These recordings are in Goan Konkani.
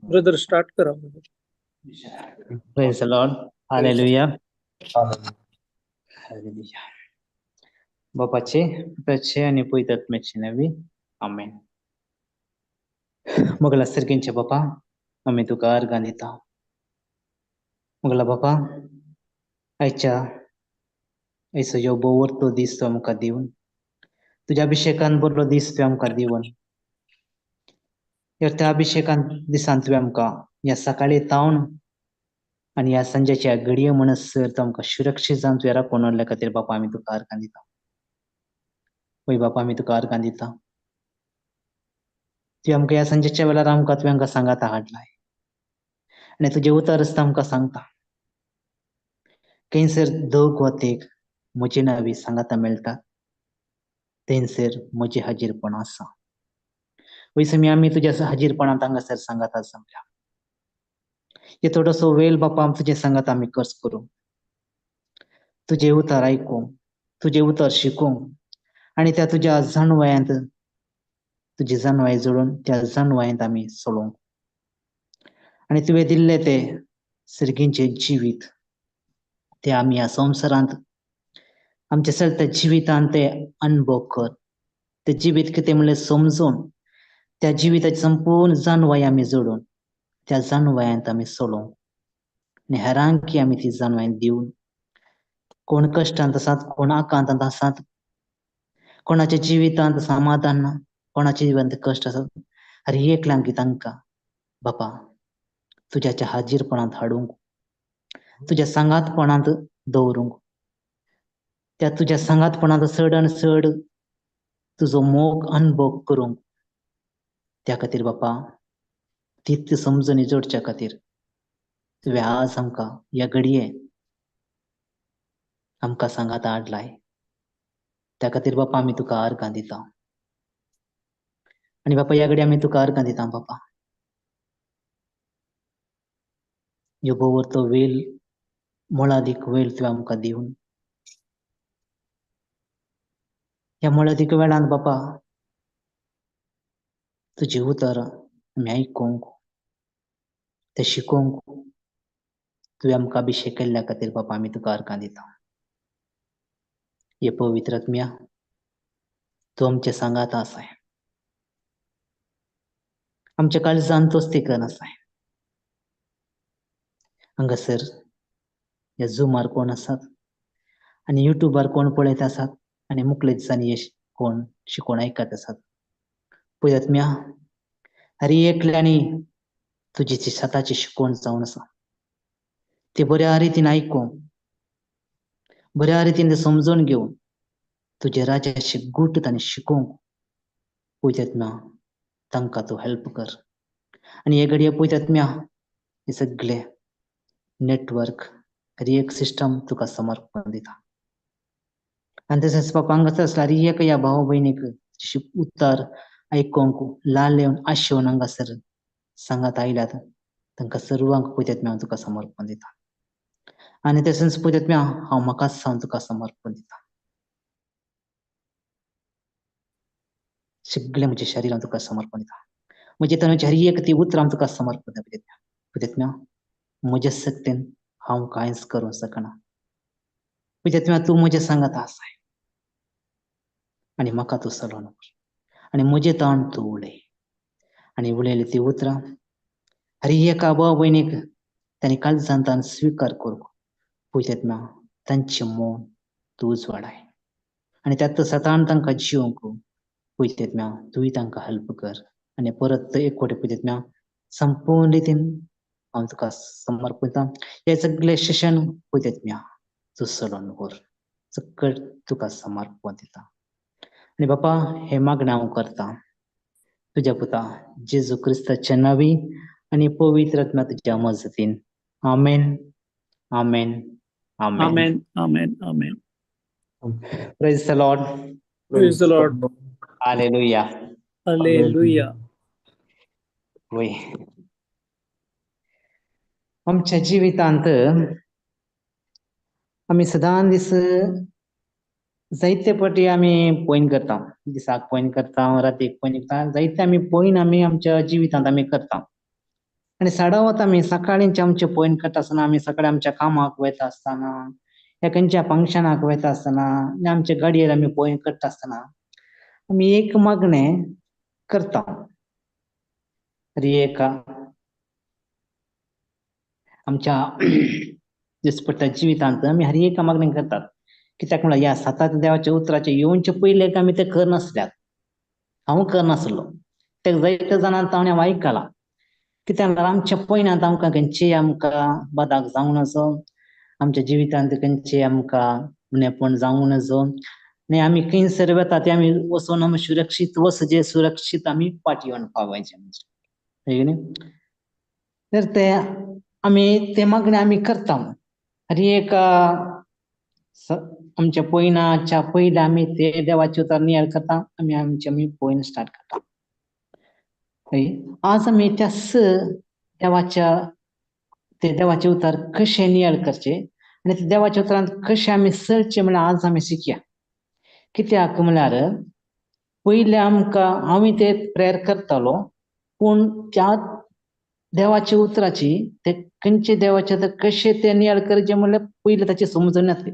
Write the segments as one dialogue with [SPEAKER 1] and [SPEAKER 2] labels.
[SPEAKER 1] ब्रदर स्टार्ट करा.
[SPEAKER 2] Praise the Lord. Hallelujah. Hallelujah. बापाचे, पुताचे आनी पवित्र नवी. आमेन. मोगला सर्गींचे बापा, आमी तुका अर्गां दिता. मोगला बापा, आयच्या आयचो ह्यो भोंवरतो दीस तूं आमकां दिवन, तुज्या अभिशेकान बरो दीस तुवें आमकां दिवन, ह्या त्या अभिशेकान दिसान तुवें आमकां ह्या सकाळी तावन आनी ह्या सांजेच्या घडये म्हणसर तूं आमकां सुरक्षीत जावन तुवें राखून व्हरल्या खातीर बापा आमी तुका अर्गां दिता. वय बापा, आमी तुका अर्गां दिता. तुवें आमकां ह्या सांजेच्या वेळार आमकां तुवें आमकां सांगाता हाडलाय आनी तुजें उतर आसता आमकां सांगता, थंयसर दोग वा तेग म्हजे नांवी सांगाता मेळटात, थंयसर म्हजें हाजीरपण आसा. वयसमी आमी तुज्या हाजीरपणांत हांगासर सांगाता जमल्या. हे थोडोसो वेळ बापा आम तुजें सांगाता आमी खर्च करूं, तुजें उतर आयकूंक, तुजें उतर शिकूंक आनी त्या तुज्या जाणवायांत, तुजी जाणवाय जोडून त्या जाणवायेंत आमी चलोवंक आनी तुवें दिल्लें ते सर्गींचें जिवीत ते आमी ह्या संवसारांत आमच्या चलत्या जिवितांत ते अनुभव कर. ते जिवीत कितें म्हणलें समजून त्या जिविताची संपूर्ण जाणवाय आमी जोडून त्या जाणवायांत आमी चलोवंक आनी हेरांकी आमी ती जाणवाय दिवन, कोण कश्टांत आसात, कोण आकांतांत आसात, कोणाच्या जिवितांत समाधान ना, कोणाच्या जिवितांत कश्ट आसात, हर एकल्यांक तांकां बापा तुज्याच्या हाजीरपणांत हाडूंक, तुज्या सांगातपणांत दवरूंक, त्या तुज्या सांगातपणांत चड आनी चड तुजो मोग अनुभव करूंक, त्या खातीर बापा तीच समजणी जोडच्या खातीर तुवें आज आमकां ह्या घडये आमकां सांगाता हाडलाय. त्या खातीर बापा आमी तुका अर्गां दिता. आनी बापा ह्या घडये आमी तुका अर्गां दिता बापा, ह्यो भोंवरतो वेल मोलादीक वेळ तुवें आमकां दिवन, ह्या मोलादीक वेळान बापा तुजें उतर आमी आयकूंक, तें शिकोवंक तुवें आमकां अभिशेक केल्ल्या खातीर बापा आमी तुका अर्गां दिता. हे पवित्र आत्म्या, तूं आमच्या सांगाता आसाय, आमच्या काळजान तोच तिकन आसाय. हांगासर ह्या झुमार कोण आसात आनी युट्यूबार कोण पळयत आसात आनी मुखले दिसांनी कोण शिकोवन आयकत आसात, पळयात म्या हर एकल्यांनी तुजी ती सताची शिकवण जावन आसा ती बऱ्या रितीन आयकूंक, बऱ्या रितीन ते समजून घेवन तुज्या राज्याची गूट तांणी शिकोवंक पळयतात म्या तांकां तूं हेल्प कर. आनी हे घडये पळयतात म्या हे सगळे नेटवर्क हर एक सिस्टम तुका समर्पण दिता. आनी तशेंच बापा हांगासर आसल्यार हर एक ह्या भाव भयणीक उतर आयकूंक लालेवन आशेवन हांगासर सांगात आयल्यात तांकां सर्वांक पळयतात म्या हांव तुका समर्पण दिता. आनी तशेंच पळयतात म्या हांव म्हाकाच हांव तुका समर्पण दिता. सगळें म्हजें शरीर हांव तुका समर्पण दिता, म्हजे तनुचे हर एक ती उतरां हांव तुका समर्पण दिता. पळयतात म्या म्हज्या शक्तीन हांव कांयच करूंक शकना, पळयतात म्या तूं म्हजें सांगात आसाय आनी म्हाका तूं चलोवन व्हर आनी म्हजें तोंड तूं उलय आनी उलयली ती उतरां हर एका भाव भयणीक तांणी काळजांत स्विकार करूंक पळयतात म्या तांचें मन तूं उजवाडाय आनी त्यात सतान तांकां जिवंक पळयतात म्या तूंय तांकां हेल्प कर. आनी परत एक फावटी पळयतात म्या संपूर्ण रितीन हांव तुका समर्पण हे सगळे सेशन पळयतात म्या तूं चलोवन व्हर, सगळें तुका समर्पण दिता. आनी बापा हे मागणें हांव करता तुज्या पुता जेजू क्रिस्ताच्या नांवी आनी पवित्र आत्म्या तुज्या मजतीन. आमेन, आमेन, आमेन.
[SPEAKER 1] आमेन, आमेन, आमेन.
[SPEAKER 2] Praise the Lord.
[SPEAKER 1] Praise the Lord.
[SPEAKER 2] Hallelujah.
[SPEAKER 1] Hallelujah.
[SPEAKER 2] वय आमच्या जिवितांत आमी सदां दीस जायते पटी आमी पॉयन करता, दिसाक पॉयन करता, रातीक पॉयन करता, जायते आमी पॉयन आमी आमच्या जिवितांत आमी करता. आनी सडावत आमी सकाळींचे आमचे पॉयन करता आसतना आमी सकाळी आमच्या कामाक वयता आसतना या खंयच्या फंक्शनाक वयता आसतना आनी आमच्या गाडयेर आमी पॉयन करता आसतना आमी एक मागणें करता. तरी एका आमच्या दिसपट्ट्या जिवितांत आमी हर एका मागणें करतात. कित्याक म्हणल्यार ह्या सातात देवाच्या उतराचे येवचे पयले आमी ते करनासल्यात. हांव करनासलो, ते जायते जाणांत हांवें आयकलां. कित्याक म्हणल्यार आमच्या पयनांत आमकां खंयची आमकां बादाक जावं नजो, आमच्या जिवितांत खंयची आमकां उणेपण जावं नजो, आनी आमी खंयसर वता ते आमी वचून आमी सुरक्षीत वचचे, सुरक्षीत आमी पाटी येवन पावायचे म्हणजे न्ही. तर ते आमी ते मागणें आमी करता. हर एका आमच्या पयनाच्या पयले आमी ते देवाचे उतर नियाळ करता, आमी आमचे आमी पयन स्टार्ट करता. आज आमी त्याच देवाच्या ते देवाचे उतर कशें नियाळ करचे आनी ते देवाच्या उतरांत कशें आमी चलचें म्हणल्यार आज आमी शिकया. कित्याक म्हणल्यार पयलें आमकां आमी ते प्रेयर करतालो, पूण त्या देवाच्या उतराची ते खंयचे देवाचे कशें ते नियाळ करचे म्हणल्यार पयलें ताची समजून नासली.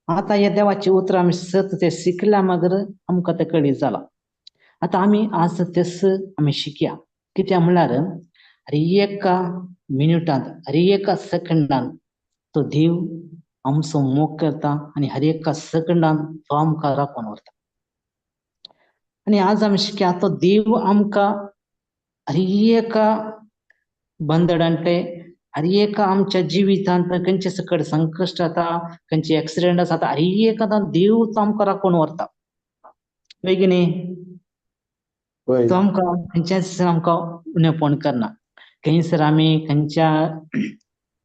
[SPEAKER 2] आतां ह्या देवाची उतरां आमी सत ते शिकल्या मागीर आमकां तें कळीत जालां. आतां आमी आज तेच आमी शिकया. कित्याक म्हणल्यार हर एका मिनटांत हर एका सेकंडान तो देव आमचो मोग करता आनी हर एका सेकंडान तो आमकां राखून व्हरता. आनी आज आमी शिकया तो देव आमकां हर एका बंदडांतले हर एका आमच्या जिवितांत खंयचे सकट संकश्ट जाता, खंयचे एक्सिडेंट जाता, हर एका देव तो आमकां राखून व्हरता. हय न्ही? तो आमकां खंयच्याच आमकां उणेपण करना. खंयसर आमी खंयच्या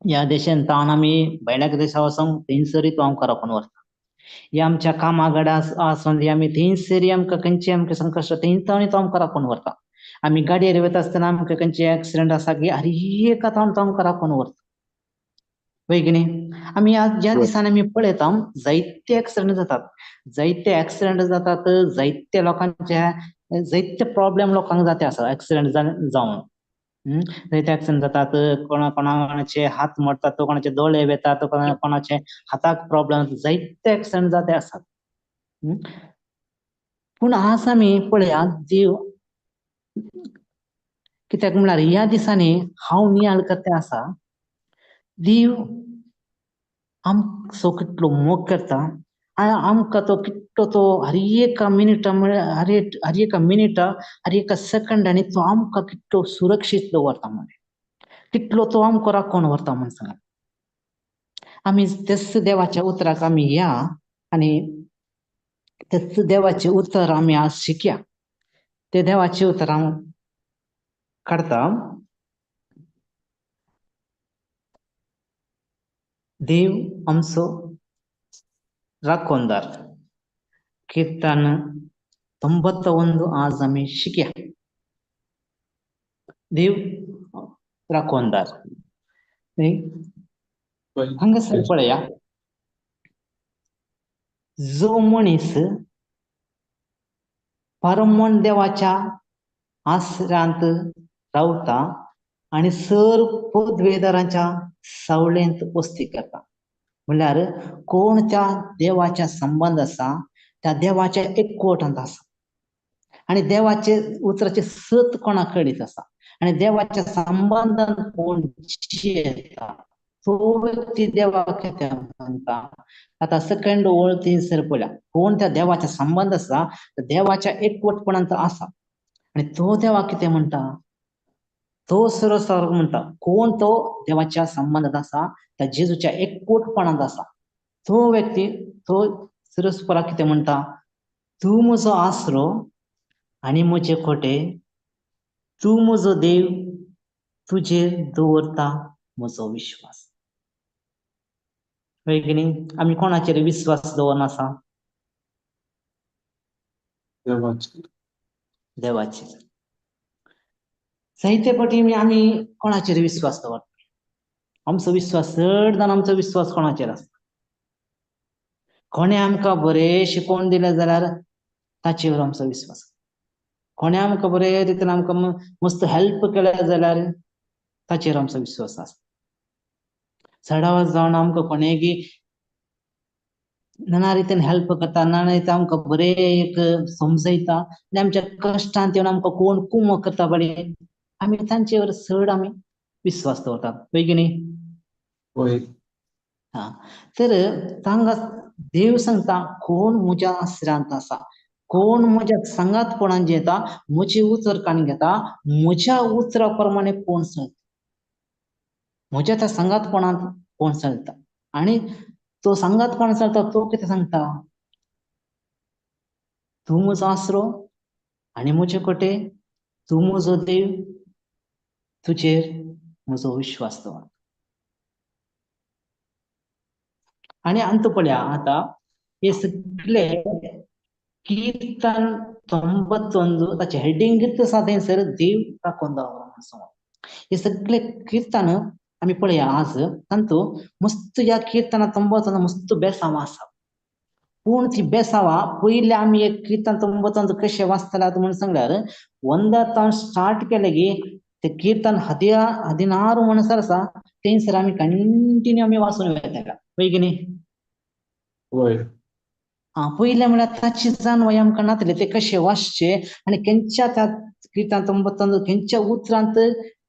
[SPEAKER 2] ह्या देशांत तावन आमी भायल्या देशा वचोन थंयसरूय तो आमकां राखून व्हरता. ह्या आमच्या कामा गडा आसून आमी थंयसर आमकां खंयचे आमकां संकश्ट थंय तो आमकां राखून व्हरता. आमी गाडयेर वता आसतना आमकां खंयचे एक्सिडंट आसा की हर एका तावन तो आमकां राखून व्हरता. हय की न्ही? आमी आज ज्या दिसांनी आमी पळयता जायते एक्सिडंट जातात, जायते एक्सिडंट जातात, जायते लोकांचे जायते प्रॉब्लेम लोकांक जाते आसा एक्सिडंट जावन. जायते एक्सिडंट जातात, कोणा कोणाचे हात मोडटात, कोणाचे दोळे वेतात, कोणाचे हाताक प्रॉब्लेम, जायते एक्सिडंट जाते आसात. पूण आज आमी पळया देव कित्याक म्हणल्यार ह्या दिसांनी हांव नियाळ करता आसा, देव आमचो कितलो मोग करता आनी आमकां तो कितलो तो हर एका मिनटा म्हळ्यार हर एका मिनटा हर एका सेकंडांनी तो आमकां कितलो सुरक्षीत दवरता, म्हण कितलो तो आमकां राखून व्हरता म्हण सांगा. आमी तेच देवाच्या उतराक आमी या आनी तेच देवाचें उतर आमी आज शिकया. ते देवाचें उतर हांव काडटा. देव आमचो राखणदार, कीर्तन 91 आज आमी शिकया. देव राखणदार हांगासर पळया, जो मनीस परमण देवाच्या आसरांत रावता आनी सर पदवेदारांच्या सावळेंत वस्ती करता. म्हणल्यार कोण त्या देवाच्या संबंद आसा त्या देवाच्या एकवटांत आसा आनी देवाचे उतराचे सत कोणाक कळीत आसा आनी देवाच्या संबंदान कोण जियेता तो व्यक्ती देवाक कितें म्हणटा. आतां सेकंड ओळ थंयसर पळया, कोण त्या देवाच्या संबंद आसा देवाच्या एकवटपणांत आसा आनी तो देवाक कितें म्हणटा, तो सरळ म्हणटा. कोण तो देवाच्या संबंदांत आसा त्या जेजूच्या एकवटपणांत आसा तो व्यक्ती तो सरस्परा कितें म्हणटा, तूं म्हजो आसरो आनी म्हजे खोटे, तूं म्हजो देव, तुजेर दवरता म्हजो विश्वास. हय की न्ही? आमी कोणाचेर विश्वास दवरना आसा?
[SPEAKER 3] देवाचेर.
[SPEAKER 2] देवाचेर. जायते पटी आमी कोणाचेर विश्वास दवरता? आमचो विश्वास चड जाण आमचो विश्वास कोणाचेर आसता? कोणें आमकां बरें शिकोवन दिलें जाल्यार ताचेर आमचो विस्वास. कोणें आमकां बरे रितीन आमकां मस्त हेल्प केलें जाल्यार ताचेर आमचो विस्वास आसता. चडावत जावन आमकां कोणेंगी नाना रितीन हेल्प करता, नाना रितीन आमकां बरें एक समजयता आनी आमच्या कश्टांत येवन आमकां कोण कुमक करता बरें, आमी तांचेर चड आमी विस्वास दवरतात. वय की न्ही?
[SPEAKER 3] वय.
[SPEAKER 2] हा, तर तांकां देव सांगता कोण म्हज्या आसऱ्यांत आसा, कोण म्हज्या सांगातपणान येता, म्हजें उतर कान घेता, म्हज्या उतरा प्रमाणे कोण चलता, म्हज्या त्या सांगातपणांत कोण चलता. आनी तो सांगातपणान चलता तो कितें सांगता, तूं म्हजो आसरो आनी म्हजे कोटे, तूं म्हजो देव, तुजेर म्हजो विश्वास दवर. आनी अंत पळया आतां हे सगळे कीर्तन 91 ताचें हेडींग आसा थंयसर देव राखून दवर. हे सगळे कीर्तन आमी पळया आज तातूंत मस्त ह्या कीर्तना 91 मस्त बेसांव आसा. पूण ती बेसांवां पयलीं आमी एक कीर्तन 91 कशें वाचतले म्हणून सांगल्यार 1 स्टार्ट केलें की ते कीर्तन 16 म्हणसर आसा थंयसर आमी कंटिन्यू आमी वाचून वयतले. वय की न्ही?
[SPEAKER 3] वय.
[SPEAKER 2] आं, पयलें म्हळ्यार ताची जाणवाय आमकां नातली ते कशें वाचचें आनी खंयच्या त्या कीर्तन 91 खंयच्या उतरांत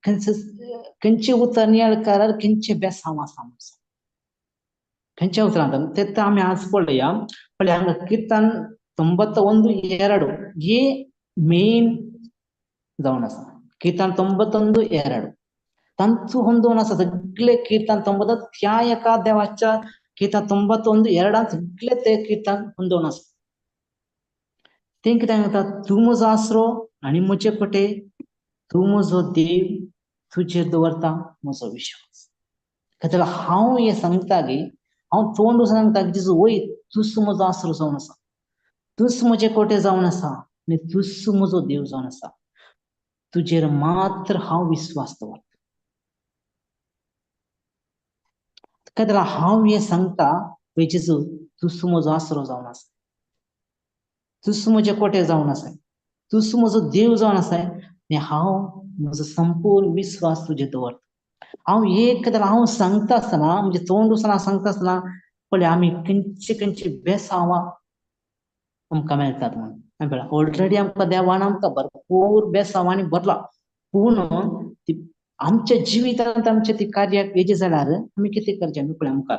[SPEAKER 2] खंयचे उतर नियाळ खंयचे बेसांव आसा खंयच्या उतरांत ते आमी आज पळया. पळया हांगा कीर्तन 91:2 हे मेन जावन आसा. कीर्तन 91:2 तांचो ಹೊಂದೋಣ आसा सगळे कीर्तन 90 त्या एका देवाच्या कीर्तन 91:2 सगळे ते कीर्तन ಹೊಂದೋಣ आसा. तें कितें सांगता, तूं म्हजो आसरो आनी म्हजे कोटे, तूं म्हजो देव, तुजेर दवरता म्हजो विश्वास. खातीर हांव हें सांगता की हांव तोंड सांगता की जेजू वय तूंच म्हजो आसरो जावन आसा, तूंच म्हजे कोटे जावन आसा आनी तूंच म्हजो देव जावन आसा, तुजेर मात्र हांव विस्वास दवरता. खातीर हांव हें सांगता वय जेजू तूंच म्हजो आसरो जावन आसा, तूंच म्हजे कोटे जावन आसा, तूंच म्हजो देव जावन आसा आनी हांव म्हजो संपूर्ण विस्वास तुजेर दवरता. हांव एक हांव सांगता आसतना म्हणजे तोंड आसतना सांगता आसतना पळय आमी खंयचे खंयचे बेसांवां आमकां मेळटात म्हणून. आमी पळय ऑलरेडी आमकां देवान आमकां भरपूर बेसांवांनी भरला, पूण ती आमच्या जिवितांत आमच्या ती कार्याक येजे जाल्यार आमी कितें करचें आमी पळय मुखार.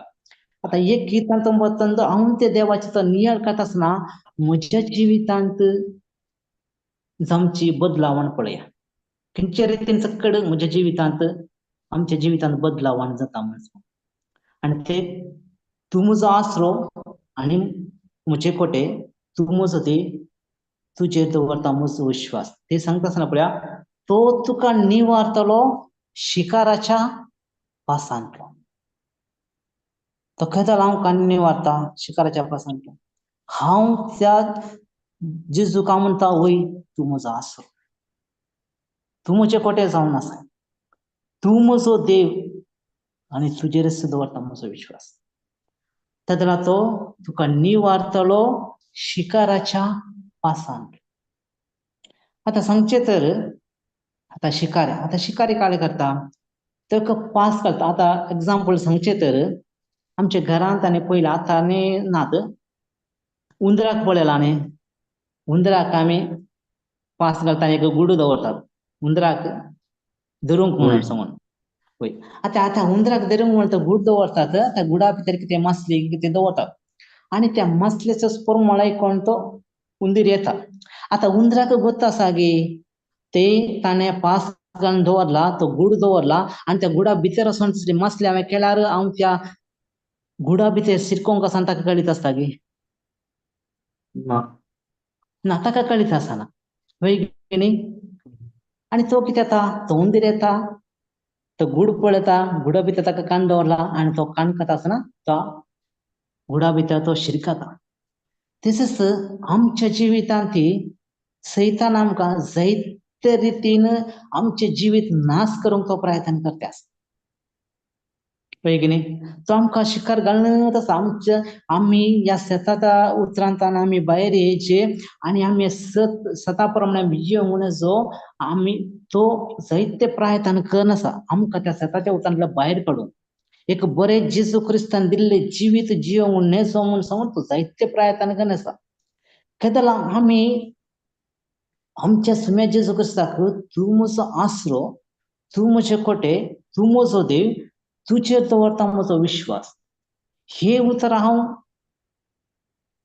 [SPEAKER 2] आतां एक कीर्तन 91 हांव ते देवाचें तो नियाळ करता आसतना म्हज्या जिवितांत जावची बदलावण पळया, खंयच्या रितीन सकड म्हज्या जिवितांत आमच्या जिवितांत बदलावण जाता म्हणून. आनी ते तूं म्हजो आसरो आनी म्हजे कोटे, तूं म्हजो देव, तुजेर दवरता म्हजो विश्वास. ते सांगता आसतना पळया तो तुका निवारतलो शिकाराच्या पासांतलो. तो खंय हांव कान निवारता शिकाराच्या पासांतलो. हांव त्या जेजूक हांव म्हणटा वय तूं म्हजो आसरो, तूं म्हजे कोटे जावन आसा, तूं म्हजो देव आनी तुजेरच दवरता म्हजो विश्वास. तेन्ना तो तुका निवारतलो शिकाराच्या पासांत. आतां सांगचें तर आतां शिकारी, आतां शिकारी काय करता, ताका पास करता. आतां एग्जाम्पल सांगचें तर आमच्या घरांत आनी पयलें आतां आनी नात उंदराक पळयलां न्ही, उंदराक आमी पास घालता एक गुडो दवरतात उंदराक धरूंक म्हणून सांगून. वय, आतां आतां उंदराक धरूंक म्हणून तो गुड दवरतात, त्या गुडा भितर कितें मासली कितें दवरतात आनी त्या मासलेचो परमळ आयकोन तो उंदीर येता. आतां उंदराक गोत आसा गी ते ताणें पास घालून दवरला, तो गुड दवरला आनी त्या गुडा भितर वचून मासली हांवें केल्यार हांव त्या गुडा भितर शिरकोंक आसा ताका कळीत आसता गी
[SPEAKER 3] ना,
[SPEAKER 2] ना ताका कळीत आसना. वय की न्ही? आनी तो कितें येता, तो उंदीर येता, तो गुड पळयता, गुडा भितर ताका कान दवरला आनी तो कान खाता आसतना तो गुडा भितर तो शिरकता. तशेंच आमच्या जिवितांत ती सैतान आमकां जायते रितीन आमचें जिवीत नाश करूंक तो प्रयत्न करता आसा. पळय की न्ही, तो आमकां शिकार घालत आसा. आमच्या आमी ह्या सताच्या उतरांतल्यान आमी भायर येयचे आनी आमी सत सता प्रमाणे जिवून जो आमी तो जायते प्रयत्न करन आसा आमकां त्या सताच्या उतरांतल्यान भायर काडून एक बरें जेजू क्रिस्तान दिल्ले जिवीत जिवून न्हेसो म्हूण सांगून तो जायते प्रयत्न करन आसा. केदला आमी आमच्या सुम्या जेजू क्रिस्ताक तूं म्हजो आसरो, तूं म्हजे कोटे, तूं म्हजो देव, तुजेर दवरता म्हजो विश्वास, हे उतर हांव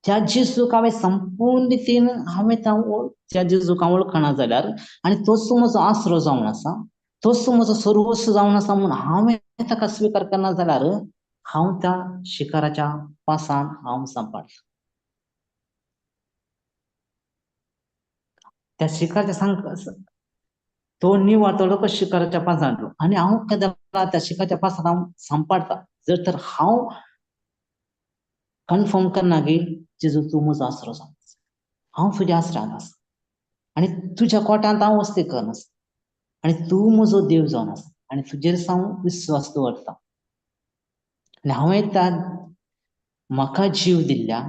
[SPEAKER 2] त्या जेजूक हांवें संपूर्ण रितीन हांवें त्या जेजूक हांव वळखना जाल्यार आनी तोच म्हजो आसरो जावन आसा, तोच म्हजो सर्वस्व जावन आसा म्हूण हांवें ताका स्विकार करना जाल्यार हांव त्या शिकाराच्या पासान हांव सांबाळटा. त्या शिकाराच्या सांग तो निवारतलो तो शिकाराच्या पासांतलो आनी हांव केन्ना त्या शिकाराच्या पासांत हांव सांबाळटा. जर तर हांव कन्फर्म करना की जेजू तूं म्हजो आसरो जावन, हांव तुज्या आसऱ्यांत आसा आनी तुज्या कोट्यांत हांव वस्ती करन आसा आनी तूं म्हजो देव जावन आसा आनी तुजेर हांव विस्वास दवरता आनी हांवें त्या म्हाका जीव दिल्ल्या,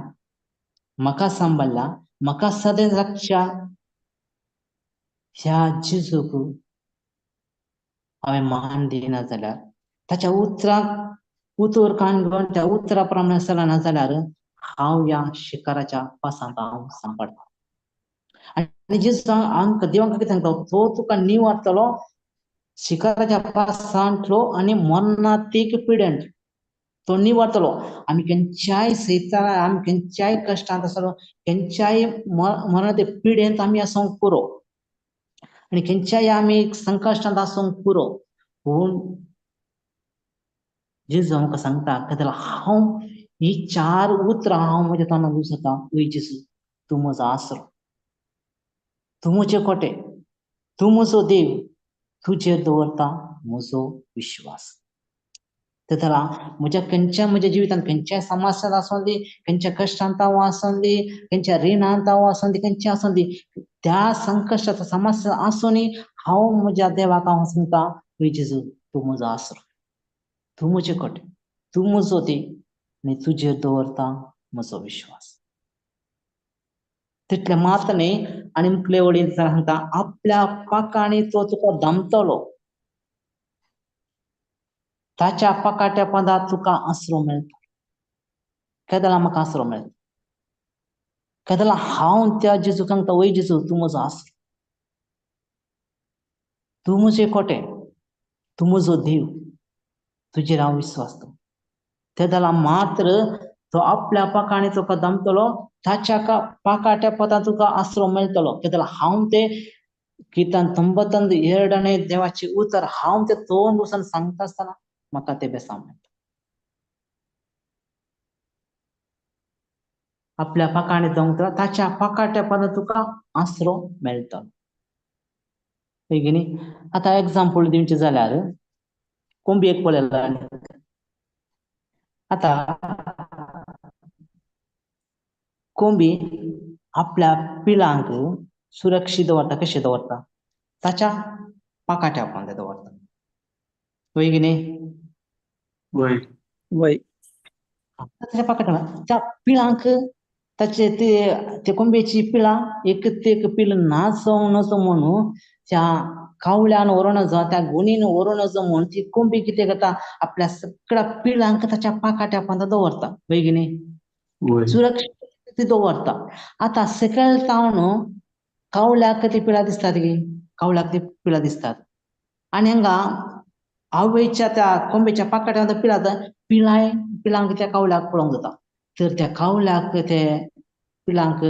[SPEAKER 2] म्हाका सांबाळ्ळा, म्हाका सदांच राखच्या ह्या जेजूक हांवें मान दिना जाल्यार, ताच्या उतराक उतर कान घेवन त्या उतरा प्रमाणे चलना जाल्यार हांव ह्या शिकाराच्या पासांत हांव सांबाळटा. आनी जेजू आमकां देवांक कितें सांगता, तो तुका निवारतलो शिकाराच्या पासांतलो आनी मरणातीक पिडेंत तो निवारतलो. आमी खंयच्याय सैतान, आमी खंयच्याय कश्टांत आसलो, खंयच्याय मरणाते पिडेंत आमी आसूंक पुरो आनी खंयच्याय आमी संकश्टांत आसूंक पुरो. पूण जेजू आमकां सांगता कित्याक हांव ही चार उतरां हांव म्हज्या तोंडांत घुसता, वय जेजू तूं म्हजो आसरो, तूं म्हजे कोटे, तूं म्हजो देव, तुजेर दवरता म्हजो विश्वास. तेतला म्हज्या खंयच्या म्हज्या जिवितांत खंयच्याय समस्यांत आसूं दी, खंयच्या कश्टांत हांव आसूं दी, खंयच्या रिणांत हांव आसूं दी, खंयच्या आसूं दी, त्या संकश्टाचो समस्या आसूनय हांव म्हज्या देवाक हांव सांगता, वय जेजू तूं म्हजो आसरो, तूं म्हजे कोटे, तूं म्हजो देव आनी तुजेर दवरता म्हजो विश्वास. तितलें मात न्ही, आनी मुखले वडील सांगता आपल्या पाकांनी तो तुका दमतलो, ताच्या पाकाट्या पदांत तुका आसरो मेळटा. केदला म्हाका आसरो मेळटा, केदला हांव त्या जेजूक सांगता, वय जेजू तूं म्हजो आसरो, तूं म्हजे कोटे, तूं म्हजो देव, तुजेर हांव विस्वास दवरता. तेदला मात्र तो आपल्या पाकांनी तुका दमतलो, ताच्या पाकाट्या पदांत तुका आसरो मेळटलो. केदला हांव ते कीर्तन 92 देवाची उतर हांव ते तोंड वचून सांगता आसतना म्हाका ते बेसांव मेळटा. आपल्या पाकांनी दमतलो, ताच्या पाकाट्या पदांत तुका आसरो मेळटलो. की न्ही, आतां एग्जाम्पल दिवचें जाल्यार कोंबी एक पळयला. आतां कोंबी आपल्या पिलांक सुरक्षीत दवरता. कशें दवरता? ताच्या पाकाट्या पोंदा दवरता. वय की न्ही?
[SPEAKER 3] वय.
[SPEAKER 1] वय.
[SPEAKER 2] ताच्या पाकाट्या त्या पिलांक ताचे ते कोंबयेची पिलां एक ते एक पिल ना जावं नजो म्हणून त्या कावळ्यान व्हरूं नजो, त्या गुणीन व्हरूं नजो म्हूण ती कोंबी कितें करता, आपल्या सगळ्या पिलांक ताच्या पाकाट्या पोंदा दवरता. वय की न्ही? सुरक्षीत ती दवरता. आतां सकयल तावन कावळ्याक ती पिलां दिसतात की, कावळ्याक ती पिलां दिसतात आनी हांगा आवयच्या त्या कोंबयेच्या पाकाट्या पिलां पिलांय पिलांक त्या कावळ्याक पळोवंक जाता. तर त्या कावळ्याक ते पिलांक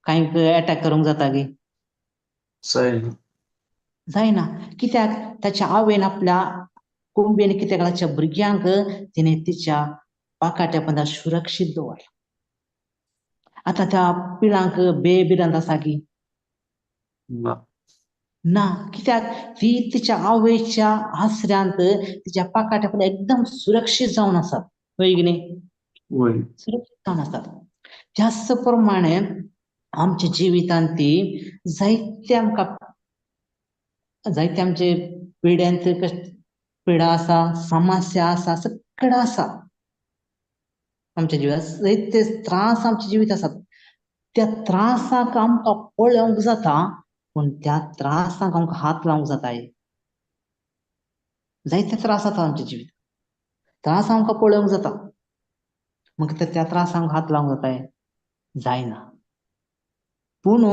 [SPEAKER 2] कांय एटॅक करूंक जाता की जायना. कित्याक? ताच्या आवयन आपल्या कोंबयेन कित्याक ताच्या भुरग्यांक तिणें तिच्या पाकाट्या पोंदा सुरक्षीत दवरला. आतां त्या पिलांक बेभिरांत आसा की ना. कित्याक? ती तिच्या आवयच्या आसऱ्यांत तिच्या पाकाट्या पोंदा एकदम सुरक्षीत जावन आसात. वय की न्ही? सुरक्षीत जावन आसात. त्याच प्रमाणे आमच्या जिवितांत ती जायते आमकां जायते आमचे पिड्यांत पिडा आसा, समस्या आसा, सगळें आसा आमच्या जिवितांत. जायते त्रास आमच्या जिवीत आसात. त्या त्रासाक आमकां पळोवंक जाता, पूण त्या त्रासाक आमकां हात लावंक जाता. जायते त्रास जाता आमच्या जिवीत, त्रास आमकां पळोवंक जाता, मग त्या त्रासांक हात लावंक जाता जायना. पूण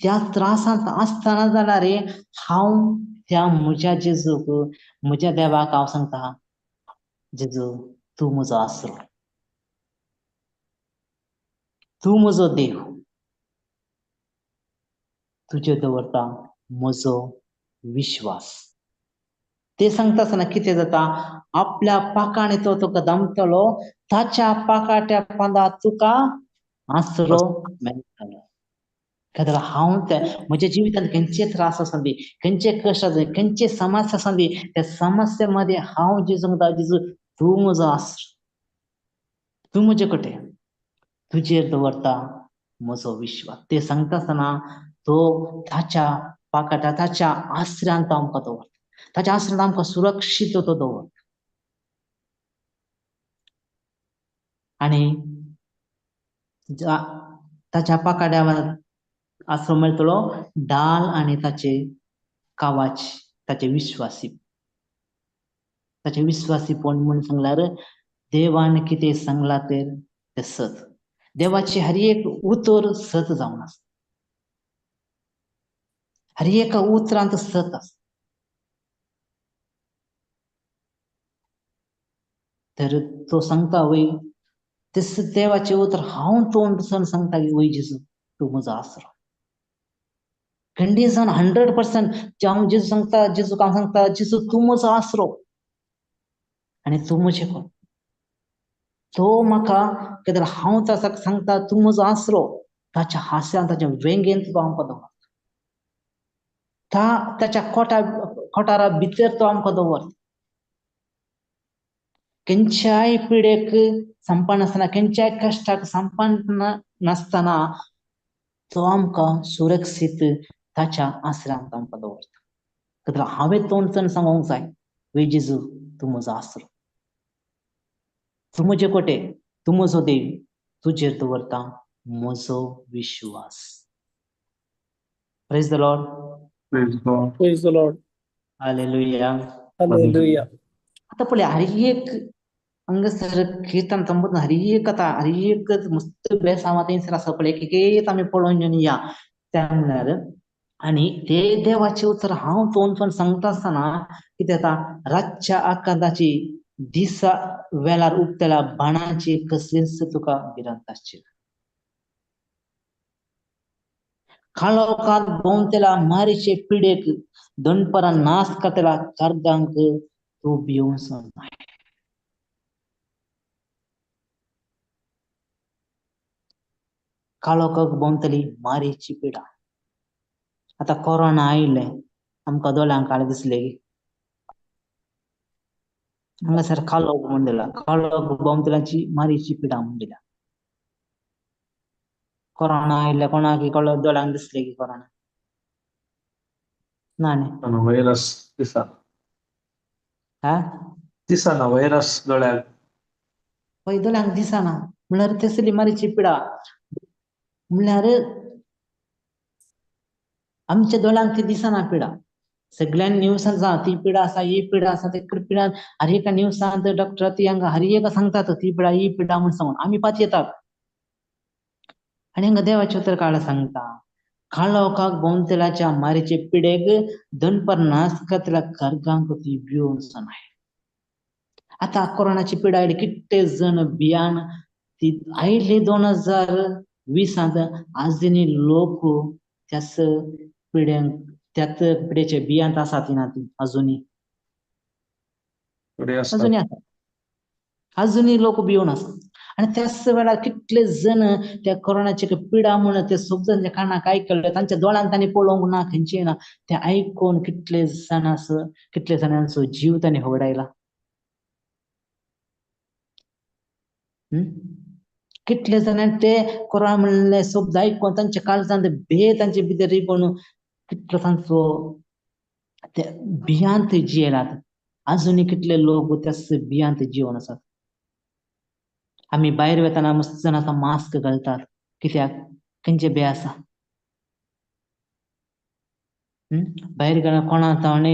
[SPEAKER 2] त्या त्रासांत आसतना जाल्यार हांव त्या म्हज्या जेजूक, म्हज्या देवाक हांव सांगता, जेजू तूं म्हजो आसरो, तूं म्हजो देव, तुजेर दवरता म्हजो विश्वास. ते सांगता आसतना कितें जाता, आपल्या पाकाणे तो तुका दमतलो, ताच्या पाकाट्या पांदा तुका आसरो मेळटलो. कित्याक हांव त्या म्हज्या जिवितांत खंयचे त्रास आसूं दी, खंयचे कश्ट आसूं दी, खंयचे समस्या आसूं दी, त्या समस्या मध्ये हांव जेजू म्हणटा, जेजू तूं म्हजो आसरो, तूं म्हजे कडेन, तुजेर दवरता म्हजो विश्वास. ते सांगता आसतना तो ताच्या पाकाट्या, ताच्या आसऱ्यांत तो आमकां दवरता, ताच्या आसऱ्यांत आमकां सुरक्षीत तो दवरता. आनी ताच्या पाकाट्या आसरो मेळटलो डाल आनी ताचे कावाच, ताचे विश्वासी, ताचे विश्वासीपण म्हूण सांगल्यार देवान कितें सांगलां तें सत, देवाची हर एक उतर सत जावन आसा, हर एका उतरांत सत आसा. तर तो सांगता वय तेस देवाचें उतर हांव तोंड सांगता की वय जेजू तूं म्हजो आसरो. कंडीशन 100% हांव जेजू सांगता, जेजू हांव सांगता, जेजू तूं म्हजो आसरो आनी तूं म्हजें कोण. तो म्हाका कित्याक हांव ताका सांगता तूं म्हजो आसरो, ताच्या हास्यान ताच्या वेंगेन तो आमकां दवरता, ताच्या कोठारा भितर तो आमकां दवरता. खंयच्याय पिडेक संपनासतना, खंयच्याय कश्टाक संपनासतना तो आमकां सुरक्षीत ताच्या आसऱ्यांत आमकां दवरता. कित्याक हांवें तोंड सांगूंक जाय, वे जेजू तूं म्हजो आसरो, तूं म्हजे कोटे, तूं म्हजो देव, तुजेर दवरता म्हजो विश्वास. Praise the Lord.
[SPEAKER 3] Praise God.
[SPEAKER 1] Praise the Lord.
[SPEAKER 2] Hallelujah.
[SPEAKER 1] Hallelujah.
[SPEAKER 2] आता पळय हर एक हांगासर कीर्तन संबोधन हर एक आतां हर एक मस्त बेसांव थंयसर आसा पळय, एक एक आमी पळोवन या त्या म्हणल्यार. आनी ते देवाचें उतर हांव तोंड सांगता आसतना कितें जाता, रातच्या आकांताची, दिसा वेळार उबतल्या बाणाची कसलीच तुका भिरांत आसची ना. काळोखांत भोंवतल्या मारीचे पिडेक, दनपरां नाश करतल्या कर्गांक तूं भिवचो नाय. काळोखाक भोंवतली मारीची पिडा. आतां कोरोना आयिल्लें आमकां दोळ्यांक काळें दिसलें की हांगासर काळोख म्हूण दिला, काळोख भोंवतल्याची मारीची पिडा म्हूण दिल्या. कोरोना आयिल्लें कोणाक दोळ्यांक दिसलें की कोरोना ना न्ही,
[SPEAKER 3] व्हायरस दिसना,
[SPEAKER 2] हा
[SPEAKER 3] दिसना व्हायरस दोळ्याक,
[SPEAKER 2] हय दोळ्यांक दिसना म्हणल्यार तसली मारीची पिडा म्हणल्यार आमच्या दोळ्यांक ती दिसना पिडा. सगळ्यांनी न्यूजांत जा ती पिडा आसा, ही पिडा आसा, ते पिडा हर एका न्यूजांत डॉक्टर ती हांगा हर एका सांगतात ती पिडा ही पिडा म्हूण सांगून आमी पातयेतात. आनी हांगा देवाचें उतर काळ सांगता, काळोखाक भोंवतल्याच्या मारीचे पिडेक, दनपार नाश करतल्या कर्गांक ती भिवचो नाय. आतां कोरोनाची पिडा आयली, कितले जण भियान ती आयली 2020 आजूनी लोक त्याच पिड्यांक, त्याच पिडेच्या बियांत आसा ती ना ती अजुनी अजुनी आसा, अजुनी लोक भिवन आसा. आनी त्याच वेळार कितले जण त्या कोरोनाचे पिडा म्हूण ते शब्द कानाक आयकले, तांच्या दोळ्यांत तांणी पळोवंक ना, खंयचे ना, ते आयकून कितले जाणांचो, कितले जाणांचो जीव तांणी होगडायला. कितले जाणांनी ते कोरोना म्हणले शब्द आयकून तांच्या काळजांत भे तांचे भितर रिगून कितलो तांचो ते भियांत जियेलात. आजुनूय कितले लोक त्याच भियांत जिवन आसात. आमी भायर वतना मस्त जाण आतां मास्क घालतात, कित्याक? खंयचे भंय आसा. भायर गेल्यार कोणा जावन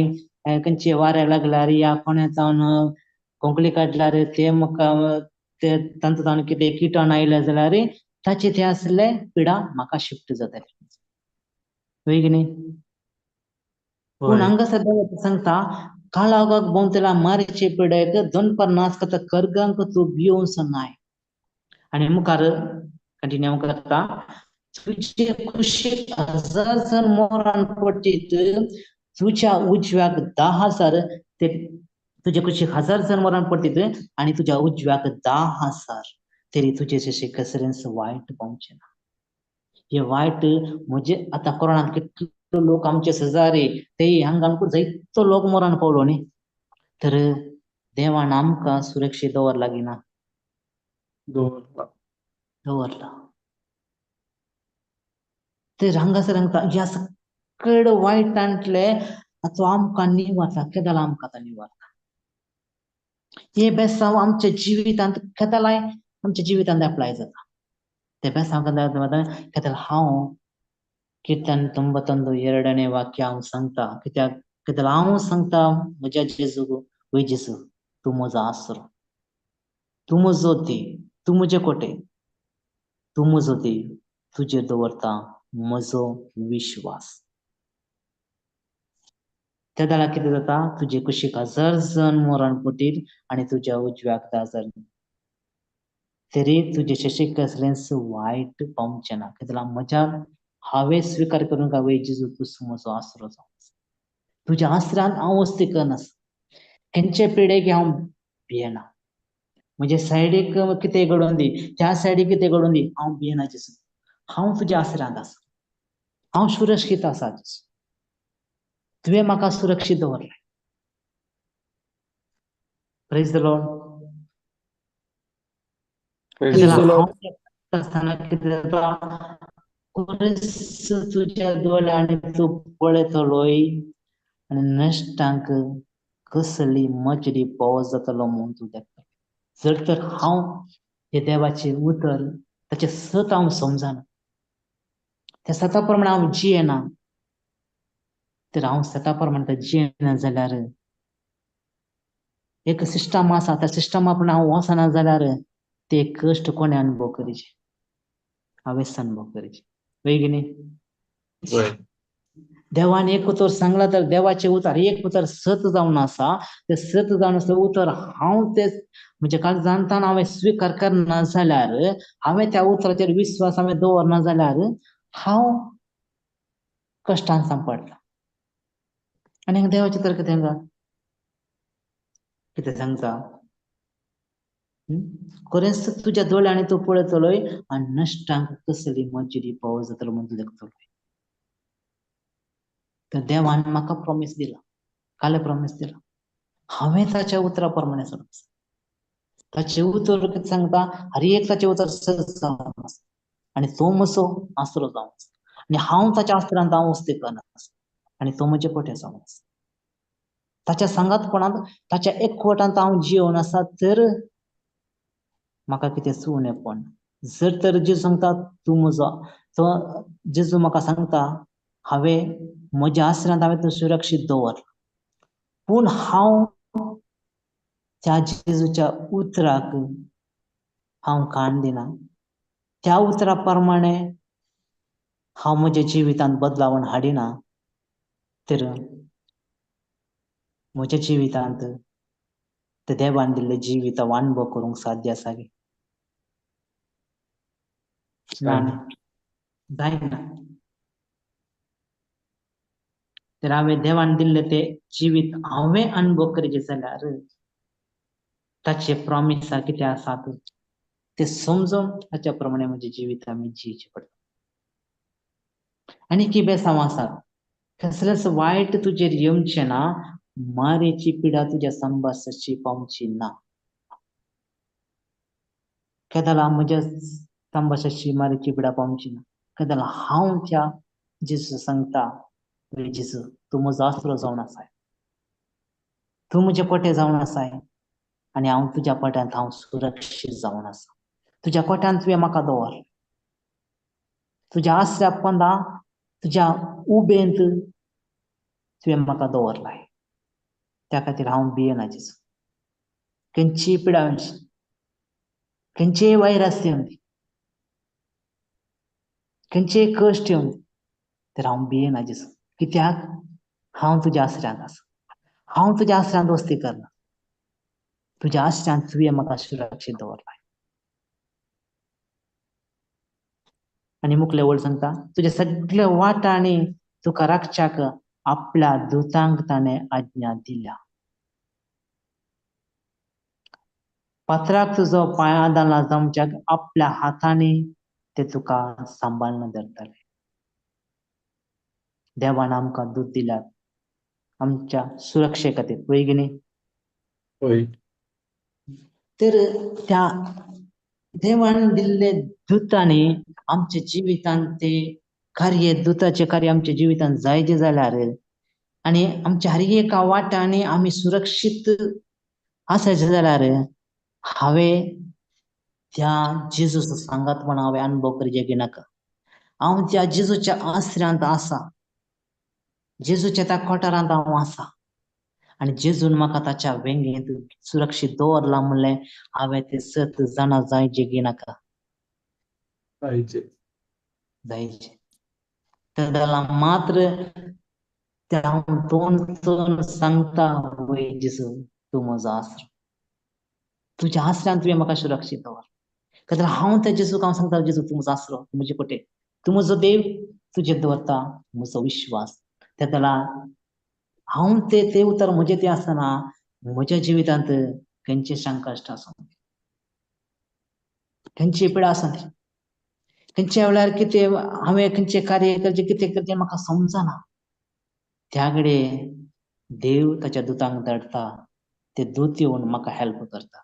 [SPEAKER 2] खंयचे वारें लागल्यार या कोणा जावन खोंकली काडल्यार ते म्हाका ते तांचो जावन कितें किटाणू आयले जाल्यार ताचे ते आसले पिडा म्हाका शिफ्ट जातले, वय की न्ही? पूण हांगासर देव सांगता काळोखाक भोंवतल्या मारीचे पिडेक दनपार नाश करता कर्गांक तूं भियोवचो नाय. आनी मुखार कंटिन्यू करता, तुजे कुशीक 1000 जण मोरान पडटीत, तुज्या उजव्याक 10,000, ते तुजे कुशीक 1000 जण मोरान पडटीत आनी तुज्या उजव्याक 10,000, तरी तुजे जशें कसलेंच वायट पावचें ना. हे वायट म्हजे आतां कोरोनांत कितलो लोक आमचे शेजारी ते हांगा आमकां जायतो लोक मोरान पावलो न्ही, तर देवान आमकां सुरक्षीत दवरला की ना?
[SPEAKER 3] दवरला.
[SPEAKER 2] दवरला. तर हांगासर हांगता ह्या सकड वायटांतले तो आमकां निवारता. केदला आमकां आतां निवारता हे बेसांव आमच्या जिवितांत, केदलाय आमच्या जिवितांत एप्लाय जाता ते बेसांव केदला. केदला हांव कीर्तन 92 वाक्य हांव सांगता, कित्याक केदला हांव सांगता म्हज्या जेजूक, वय जेजू तूं म्हजो आसरो, तूं म्हजो देव, तूं म्हजे कोटे, तूं म्हजो देव, तुजेर दवरता म्हजो विश्वास. त्या वेळार कितें जाता, तुजे कुशीक 1000 जण मोरान पडटीत आनी तुज्या उजव्याक 10,000, तरी तुजे शशीक कसलेंच वायट पावचें ना. कित्याक म्हज्या हांवें स्विकार करूंक हांवें जेजू तूं म्हजो आसरो जावन, तुज्या आसरान हांव वस्ती करनास, खंयचे पिडेक हांव भियेना, म्हजे सायडीक कितें घडोवन दी, त्या सायडीक कितें घडोवन दी, हांव भियेना जेजू, हांव तुज्या आसरांत आसा, हांव सुरक्षीत आसा जेजू, तुवें म्हाका सुरक्षीत दवरलें. Praise the lord. आसतना कितें जाता, कोरेस तुज्या दोळ्यांनी तूं पळयतलोय आनी नश्टांक कसली मजरी पावस जातलो म्हूण तूं देखतलो. जर तर हांव हे देवाचें उतर ताचें सत हांव समजना, त्या सता प्रमाणे हांव जियेना, तर हांव सता प्रमाणे जियेना जाल्यार एक सिस्टम आसा, त्या सिस्टमा प्रमाणे हांव वचना जाल्यार ते कश्ट कोणें अनुभव करचे, हांवेंच अनुभव करचे, वय की न्ही? देवान एक उतर सांगला तर देवाचें उतर एक उतर सत जावन आसा, ते सत जावन आसलें उतर हांव ते म्हज्या काळजांतल्यान हांवें स्विकार करना जाल्यार, हांवें त्या उतराचेर विस्वास हांवें दवरना जाल्यार हांव कश्टान सांपडटा. आनी देवाचें तर कितें सांगता, कितें सांगता, खरेंच तुज्या दोळ्यांनी तूं पळयतलोय आनी नश्टांक कसली मजुरी पावस जातलो म्हूण तूं देखतलोय. तर देवान म्हाका प्रॉमीस दिला, काल प्रॉमीस दिला, हांवें ताच्या उतरा प्रमाणे चलप. ताचें उतर कितें सांगता, हर एक ताचें उतर सत जावन आसा आनी तो म्हजो आसरो जावन आसा आनी हांव ताच्या आसरांत हांव वस्ती करना आसा आनी तो म्हजे कोठे जावन आसा. ताच्या सांगातपणांत ताच्या एकवटांत हांव जिवन आसा तर म्हाका कितें सुणेपण. जर तर जेजू सांगता तूं म्हजो, तो जेजू म्हाका सांगता हांवें म्हज्या आसरांत हांवें तूं सुरक्षीत दवर, पूण हांव त्या जेजूच्या उतराक हांव कान दिना, त्या उतरा प्रमाणे हांव म्हज्या जिवितांत बदलावण हाडिना, तर म्हज्या जिवितांत ते देवान दिल्लें जिवीत हांव अनुभव करूंक साध्य आसा गे? ना, जायना. तर हांवें देवान दिल्लें तें जिवीत हांवें अनुभव करचें जाल्यार ताचे प्रॉमिसा कितें आसात ते समजून ताच्या प्रमाणे म्हजें जिवीत आमी जियेचें पडटा. आनी की बेसांव आसात, कसलेंच वायट तुजेर येवचें ना, मारेची पिडा तुज्या संभासाची पावची ना. केदला म्हज्या संभासाची मारेची पिडा पावची ना, केदला हांव त्या जेजू सांगता, जेजू तूं म्हजो आसरो जावन आसा, तूं म्हजे कोटे जावन आसाय आनी हांव तुज्या कोट्यांत हांव सुरक्षीत जावन आसा. तुज्या कोट्यांत तुवें म्हाका दवर, तुज्या आसऱ्या पोंदा, तुज्या उबेंत तुवें म्हाका दवरलाय. त्या खातीर हांव भियेना जेजू. खंयचीय पिडा येवची, खंयचेय वायरस येवं दी, खंयचेय कश्ट येवं दी, तर हांव भियेना जेजू. कित्याक हांव तुज्या आसऱ्यांत आसा, हांव तुज्या आसऱ्यांत वस्ती करना. तुज्या आसऱ्यांत तुवें म्हाका सुरक्षीत दवरलाय. आनी मुखले वळ सांगता, तुज्या सगल्या वाटांनी तुका राखच्याक आपल्या दुतांक ताणें आज्ञा दिल्या. पात्राक तुजो पांय आदारला जावच्याक आपल्या हातांनी ते तुका सांबाळून धरतले. देवान आमकां दूत दिल्यात आमच्या सुरक्षे खातीर, वय की न्ही?
[SPEAKER 3] वय.
[SPEAKER 2] तर त्या देवान दिल्ले दुतांनी आमच्या जिवितांत ते कार्य, दुताचें कार्य आमच्या जिवितांत जायचे जाल्यार आनी आमच्या हर एका वाटांनी आमी सुरक्षीत आसायचे जाल्यार हांवें त्या जेजूचो सांगात म्हण हांवें अनुभव करचे की नाका. हांव त्या जेजूच्या आसऱ्यांत आसा, जेजूच्या त्या कोठारांत हांव आसा आनी जेजून म्हाका ताच्या वेंगेंत सुरक्षीत दवरला म्हणलें हांवें तें सत जाणा जायचें की नाका?
[SPEAKER 3] जायचे.
[SPEAKER 2] जायचें. तेन्ना मात्र ते हांव तोंड तोंड सांगता, वय जेजू तूं म्हजो आसरो, तुज्या आसऱ्यान तुवें म्हाका सुरक्षीत दवर. कारण हांव त्या जेजूक हांव सांगता, जेजू तूं म्हजो आसरो, तूं म्हजे कोटे, तूं म्हजो देव, तुजेर दवरता म्हजो विश्वास. तेन्ना हांव ते ते उतर म्हजें तें आसतना म्हज्या जिवितांत खंयचें संकश्ट आसूं, खंयची पिडा आसूं, खंयच्या वेळार कितें हांवें खंयचें कार्य करचें, कितें करचें म्हाका समजना, त्या कडेन देव ताच्या दुतांक धाडटा. ते दूत येवन म्हाका हेल्प करता.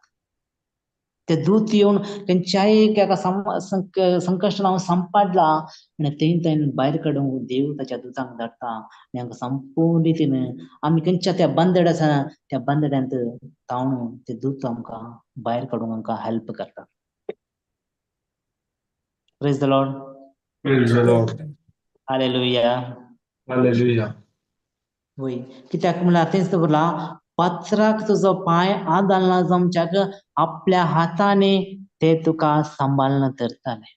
[SPEAKER 2] ते दूत येवन खंयच्याय एका संकश्टान हांव सांपाडला आनी थंय थंय भायर काडूंक देव ताच्या दुतांक धाडटा. आनी आमकां संपूर्ण रितीन आमी खंयच्या त्या बंदड आसा त्या बंदड्यांत तावणून ते दूत आमकां भायर काडूंक आमकां हेल्प करता. Praise the Lord.
[SPEAKER 3] Praise the Lord.
[SPEAKER 2] Hallelujah.
[SPEAKER 3] Hallelujah.
[SPEAKER 2] वय कित्याक म्हणल्यार तेंच दवरला, पात्राक तुजो पांय आदारला जमच्याक आपल्या हाताने ते तुका सांबाळून धरताले.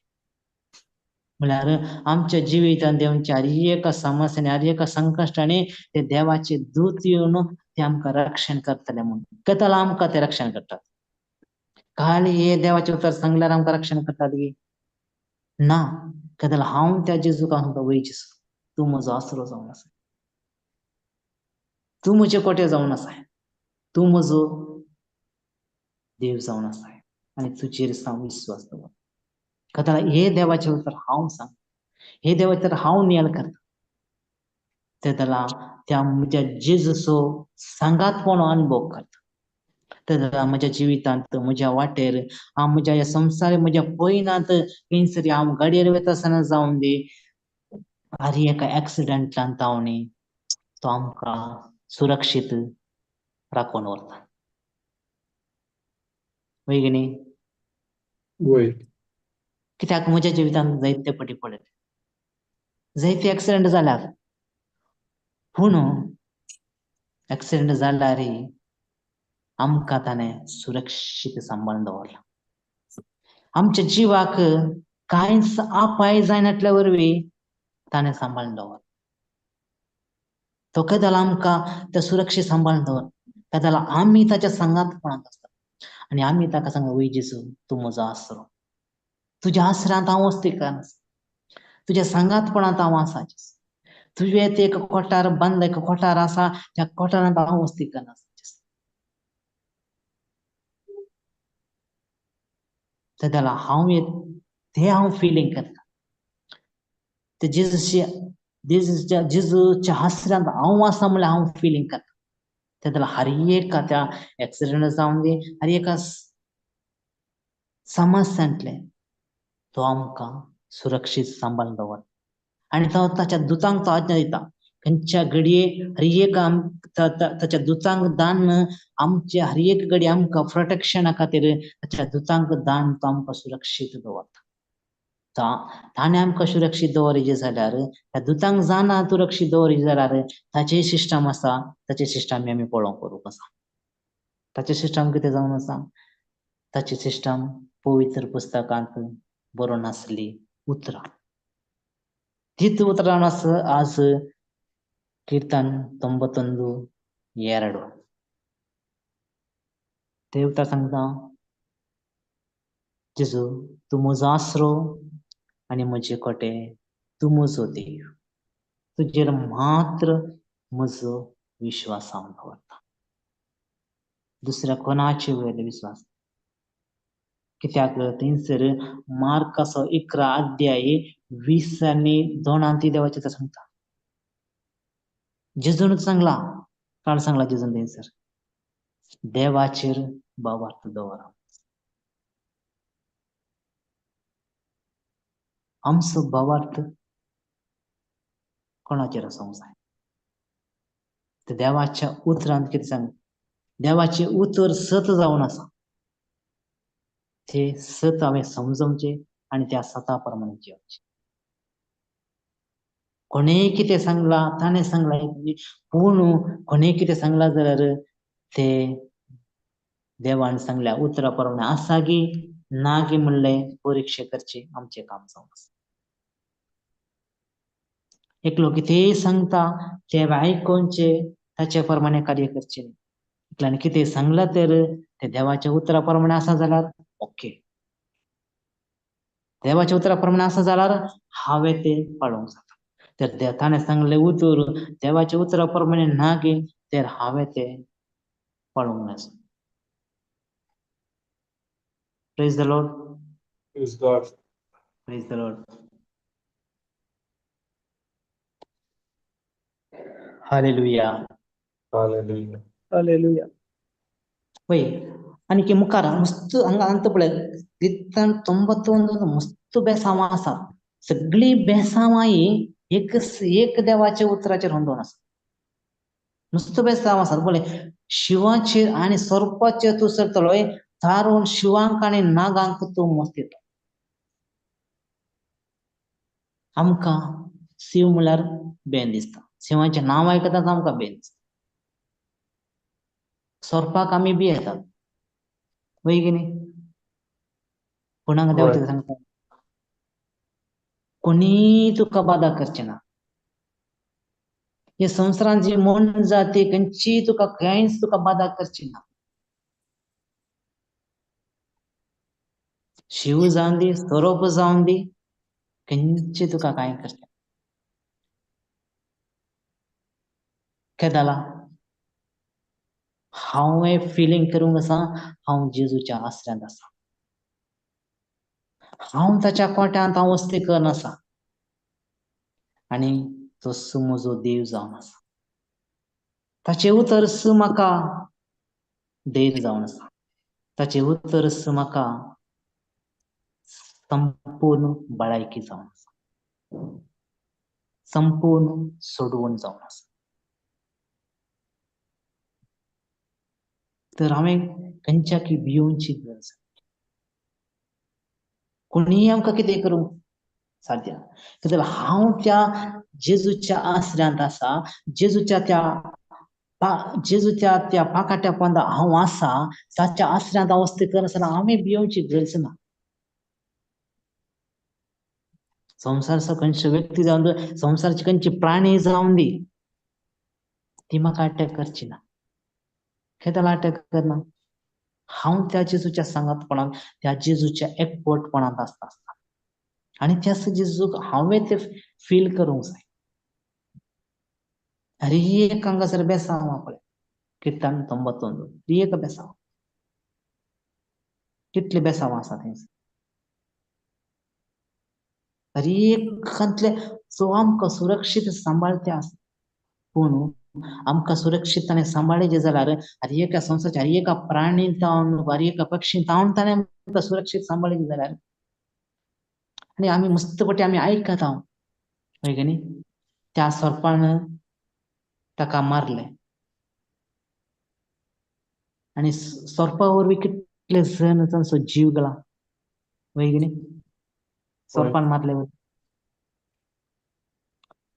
[SPEAKER 2] म्हणल्यार आमच्या जिवितांत देवच्या हर एका समस्याने, हर एका संकश्टाने ते देवाचे दूत येवन ते आमकां रक्षण करतले. म्हणून कथाला आमकां ते रक्षण करतात. खाली हे देवाचे उतर सांगल्यार आमकां रक्षण करतात की ना? कदल हांव त्या जेजूक हांव वय जेजू तूं म्हजो आसरो जावन आसा, तूं म्हजे कोटे जावन आसाय, तूं म्हजो देव जावन आसाय आनी तुजेर हांव विश्वास दवर. कदला हे देवाचे उतर हांव सांग, हे देवाचे उतर हांव नियाळ करता. तेदला त्या म्हज्या जेजूचो सांगातपण अनुभव करता. तेदला म्हज्या जिवितांत, म्हज्या वाटेर, हांव म्हज्या ह्या संवसार म्हज्या पयनांत खंयसर हांव गाडयेर वता आसतना जावन दी, हर एका एक्सिडंटान तावणी तो आमकां सुरक्षीत राखून व्हरता. वय की न्ही?
[SPEAKER 3] वय.
[SPEAKER 2] कित्याक म्हज्या जिवितांत जायते पटी पडले, जायते एक्सिडंट जाल्यात, पूण एक्सिडंट जाल्यार आमकां ताणें सुरक्षीत सांबाळून दवरला. आमच्या जिवाक कांयच अपाय जायनातल्या वरवीं ताणें सांबाळून दवरला. तो केदोळ आमकां ते सुरक्षीत सांबाळून दवर, केदोळ आमी ताच्या सांगातपणांत आसता आनी आमी ताका सांगता, वय जेजू तूं म्हजो आसरो, तुज्या आसऱ्यांत हांव वस्तीकार आसा, तुज्या सांगातपणांत हांव आसा, तुजें ते एक कोठार बंद एक कोठार आसा, त्या कोठारांत हांव वस्तीकार आसा. तेन्ना हांव ते हांव फिलींग करता, ते जेजूच्या जेजूच्या जेजूच्या आसऱ्यांत हांव आसा म्हणल्यार हांव फिलींग करता. तेन्ना हर एका त्या एक्सिडंट जावन दी, हर एका समस्यांतले तो आमकां सुरक्षीत सांबाळून दवर. आनी तो ताच्या दुतांक तो आज्ञा दिता खंयच्या घडये हर एक ताच्या दुतांक दान आमचे हर एक घडये आमकां प्रोटेक्शना खातीर ताच्या दुतांक दान तो आमकां सुरक्षीत दवरता. ताणें आमकां सुरक्षीत दवरिजे जाल्यार त्या दुतांक जाना सुरक्षीत दवरिजे जाल्यार ताचे सिस्टम आसा, ताचे सिस्टम आमी पळोवंक करूंक आसा. ताचे सिस्टम कितें जावन आसा? ताचे सिस्टम पवित्र पुस्तकांत बरोवन आसली उतरां. तीच उतरां आसा आज कीर्तन 91:2. ते उतर सांगता, जेजू तूं म्हजो आसरो आनी म्हजे कोटे, तूं म्हजो देव, तुजेर मात्र म्हजो विश्वास हांव दवरता, दुसऱ्या कोणाचे वयर विश्वास. कित्याक थंयसर मार्काचो 11 अध्याय 20 आनी 2 देवाचें तें सांगता. जेजूनच सांगला, काण सांगला जेजून थंयसर, देवाचेर भावार्थ दवरा. आमचो भावार्थ कोणाचेर आसूंक जाय? ते देवाच्या उतरांत कितें सांग, देवाचें उतर सत जावन आसा, ते सत हांवें समजोवचें आनी त्या सता प्रमाणे जियोवचें. कोणेय कितें सांगलां ताणें सांगलां, पूण कोणेय कितें सांगलां जाल्यार ते देवान सांगल्या उतरा प्रमाणे आसा की ना की म्हणलें परिक्षा करची आमचें काम जावन आसा. एकलो कितेंय सांगता तें आयकोवचें, ताचे प्रमाणे कार्य करचें. एकल्यान कितें सांगलां तर तें देवाच्या उतरा प्रमाणे आसा जाल्यार ओके, देवाच्या उतरा प्रमाणे आसा जाल्यार हांवें तें पाळोवंक जाता. तर ताणें सांगलें उतर देवाच्या उतरा प्रमाणे ना की तर हांवें तें पाळोवंक नासो. Praise the Lord.
[SPEAKER 3] Praise God.
[SPEAKER 2] Praise the Lord. Hallelujah.
[SPEAKER 3] Hallelujah.
[SPEAKER 1] Hallelujah.
[SPEAKER 2] वय आनी मुखार मस्त हांगा अंत पळय कीर्तन 91 मस्त बेसांवां आसा. सगळीं बेसांवां एक एक देवाच्या उतराचेर होंदोवन आसा. नुस्तो बेसांव आसा पळय, शिवाचेर आनी सोरपाचेर तूं सरतलो थारून शिवांक आनी नागांक तूं मस्त येता. आमकां शिव म्हणल्यार बेन दिसता, शिवाचें नांव आयकताच आमकां बेन दिसता. सोरपाक आमी बी येतात वय की न्ही? कोणाक देवाचें सांगता, कोणीय तुका बादा करचें ना. हे संवसारांत जी मन जाती खंयची तुका कांयच तुका बादा करची ना. शिव जावन दी, सोरोप जावन दी, खंयची तुका कांय करचें. केदाला हांवें फिलींग करूंक आसा, हांव जेजूच्या आसऱ्यांत आसा, हांव ताच्या कोट्यांत हांव वस्ती करून आसा आनी तो म्हजो देव जावन आसा. ताचें उतर म्हाका धैर्य जावन आसा, ताचें उतर म्हाका संपूर्ण बळायकी जावन आसा, संपूर्ण सोडवण जावन आसा. तर हांवें खंयच्याकी भियोवची गरज, कोणीय आमकां कितें करूंक साध्य ना. कित्याक हांव त्या जेजूच्या आसऱ्यांत आसा, जेजूच्या त्या पाकाट्या पोंदा हांव आसा, ताच्या आसऱ्यांत हांव वस्ती करनासतना हांवें भियोवची गरज ना. संवसाराचो खंयचो व्यक्ती जावन दी, संवसाराची खंयची प्राणी जावन दी, ती म्हाका अटॅक करची ना. खेताला अटॅक करना. हांव त्या जेजूच्या सांगातपणांत, त्या जेजूच्या एकवटपणांत आसता आसता आनी त्याच जेजूक हांवें ते फील करूंक जाय. अरे एक हांगासर बेसांव पळय, कीर्तन 91 एक बेसांव, कितले बेसांव आसा थंयसर. अरे एकांतले जो आमकां सुरक्षीत सांबाळते आसा, पूण आमकां सुरक्षीत सांबाळचे जाल्यार हर एका संवसाराच्या हर एका प्राणी तावन, हर एका पक्षी तावन ताणें आमकां सुरक्षीत सांबाळचे जाल्यार आनी आमी मस्तपटी आमी आयकता हय की न्ही? त्या सोरपान ताका मारले आनी सोरपा वरवीं कितले जण तांचो जीव गेला, वय की न्ही? सोरपान मारले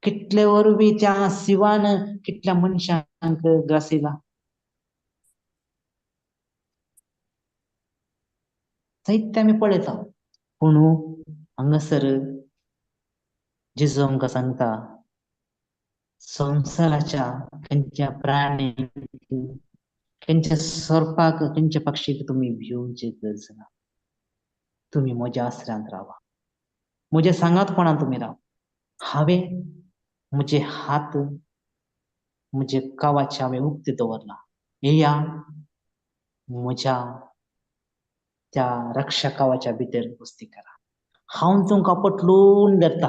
[SPEAKER 2] कितले वरवीं त्या शिवान कितल्या मनशांक ग्रासिला. जायते आमी पळयता. पूण हांगासर जेजू आमकां सांगता, संवसाराच्या खंयच्या प्राणी, खंयच्या सोरपाक, खंयच्या पक्षीक तुमी भिवची गरज ना. तुमी म्हज्या आसऱ्यांत रावा, म्हज्या सांगातपणान तुमी राव. हांवें म्हजे हात म्हजे कावाचे हांवें उक्ते दवरला. येया म्हज्या त्या रक्षा कावाच्या भितर वस्ती करा. हांव तुमकां पटलून धरता,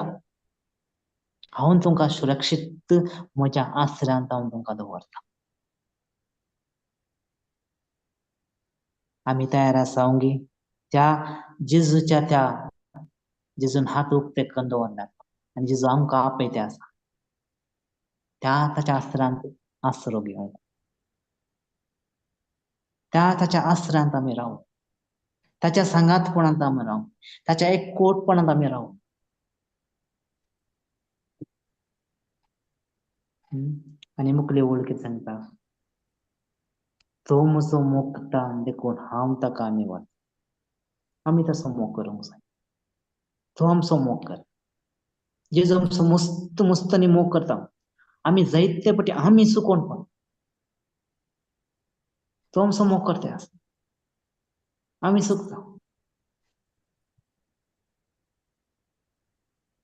[SPEAKER 2] हांव तुमकां सुरक्षीत म्हज्या आसऱ्यांत हांव तुमकां दवरता. आमी तयार आसा गी त्या जेजूच्या, त्या जेजून हात उक्ते करून दवरल्यात आनी जेजू आमकां आपयते आसा, त्या ताच्या आसऱ्यांत आसरो घेवंक, त्या ताच्या आसऱ्यांत आमी रावू, ताच्या सांगातपणांत आमी रावू, ताच्या एकवटपणांत आमी रावू. आनी मुखली वळखीत सांगता, तो म्हजो मोगता देखून हांव ताका निवड. आमी तसो मोग करूंक जाय. तो आमचो मोग कर. जेजू आमचो मस्त मस्त आनी मोग करता. आमी जायते पटी आमी चुकोन पण तो आमचो मोग करता आसा, आमी चुकता.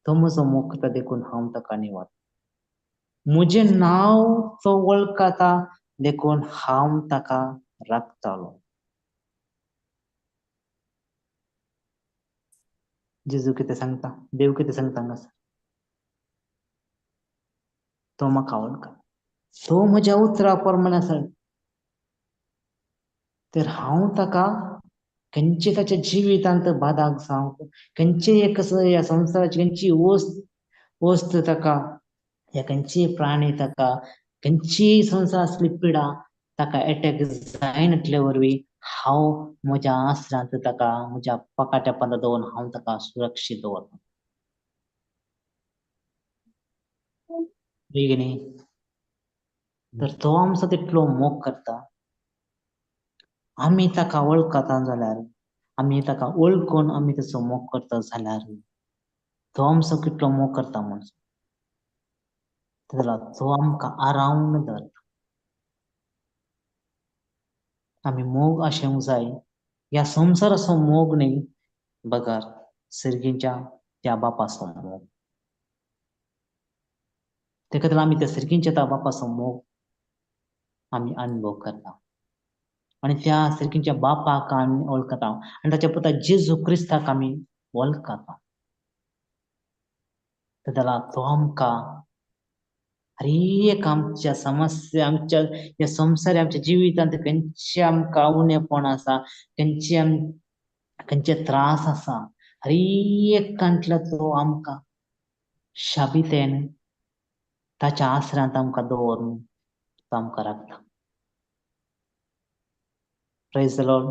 [SPEAKER 2] तो म्हजो मोग करता देखून हांव ताका निवड. म्हजें नांव तो वळखता देखून हांव ताका राखतालो. जेजू कितें सांगता, देव कितें सांगता हांगासर? तो म्हाका वळखता, तो म्हज्या उतरा प्रमाण आसा, तर हांव ताका खंयचे ताच्या जिवितांत बादाक जावंक, खंयचे एक ह्या संवसाराची खंयची वस्त वस्त ताका, ह्या खंयची प्राणी ताका, खंयची संवसार आसली पिडा ताका एटॅक जायनातले वरवीं हांव म्हज्या आसरांत ताका म्हज्या पकाट्या पंदा दवरून हांव ताका सुरक्षीत दवरता. न्ही? तर तो आमचो तितलो मोग करता. आमी ताका वळखता जाल्यार, आमी ताका वळखून आमी ताचो मोग करता जाल्यार तो आमचो कितलो मोग करता म्हूण जाल्यार तो आमकां आरावन धरता. आमी मोग आशेवंक जाय. ह्या संवसाराचो मोग न्ही, बगर सर्गीच्या त्या बापाचो मोग. ते खातीर आमी त्या सर्गीच्या त्या बापाचो मोग आमी अनुभव करता आनी त्या सर्गीच्या बापाक आमी वळखता आनी ताच्या पुता जेजू क्रिस्ताक आमी वळखता. जाल्यार तो आमकां हर एक आमच्या समस्या, आमच्या ह्या संवसार, आमच्या जिवितांत खंयचे आमकां उणेपण आसा, खंयचे खंयचे त्रास आसा, हर एकांतलो तो आमकां शाबितेन ताच्या आसरांत आमकां दवरून तो आमकां राखता. Praise the Lord.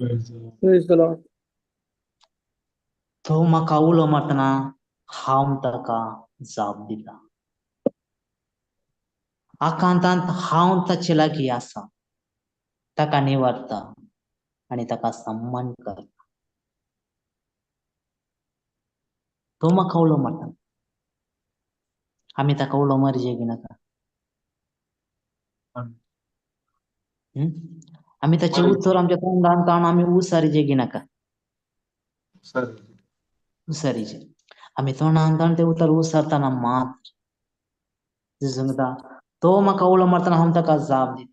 [SPEAKER 3] Praise the Lord.
[SPEAKER 1] Praise the Lord.
[SPEAKER 2] तो म्हाका उलो मारतना हांव ताका जाप दिता. आकांतांत हांव ताचे लागीं आसा, ताका निवारता आनी ताका सन्मान करता. तो म्हाका उलो मारता. आमी ताका उलो मारचे की नाका? आमी ताचे उतर आमच्या तोंडान काडून आमी उसारीचे की नाका? उसारीचे. आमी तोंडान काडून ते उतर उसारतना मात्र सांगता, तो म्हाका उलो मारतना हांव ताका जाप दिता.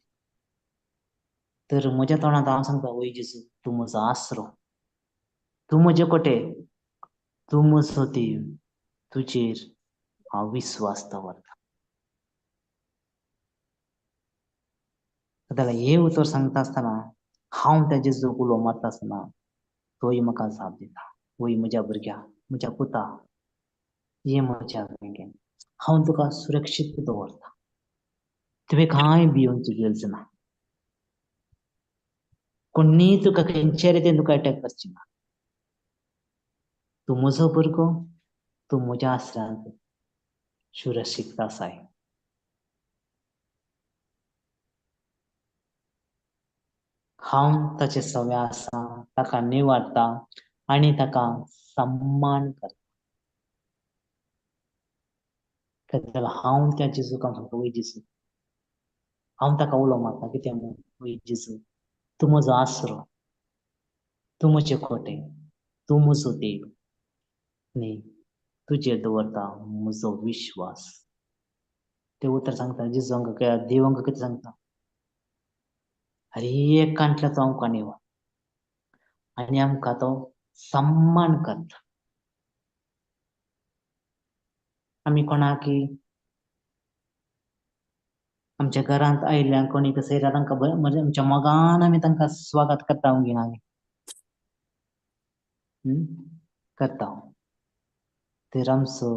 [SPEAKER 2] तर म्हज्या तोंडांत हांव सांगता, वय जेजू, तूं म्हजो आसरो, तूं म्हजे कोटे, तूं म्हजो देव, तुजेर हांव विस्वास दवरता. जाल्यार हें उतर सांगता आसतना हांव त्या जेजूक उलो मारता आसतना तोय म्हाका जाप दिता, वय म्हज्या भुरग्या, म्हज्या पुता, ये म्हज्या वेंगेन, हांव तुका सुरक्षीत दवरता. तुवें कांय भियोवची गरज ना. कोणी तुका खंयच्या रितीन तुका अटॅक करची ना. तूं म्हजो भुरगो, तूं म्हज्या आसरांत सुरक्षीत आसाय. हांव ताचे सव्या आसा, ताका निवारता आनी ताका सम्मान करता. हांव त्या जेजूक हांव सांगता, वय जेजू, हांव ताका उलो मारता कितें म्हूण, वय जेजू, तूं म्हजो आसरो, तूं म्हजें कोटें, तूं म्हजो देव न्ही, तुजेर दवरता म्हजो विश्वास. ते उतर सांगता जेजू आमकां, देव आमकां कितें सांगता, हर एक कांतल्या तो आमकां निवार आनी आमकां तो सम्मान करता. आमी कोणाकी आमच्या घरांत आयिल्ल्या कोणी कसं येयल्यार तांकां म्हणजे आमच्या मोगान आमी तांकां स्वागत करता घेना करता. तर आमचो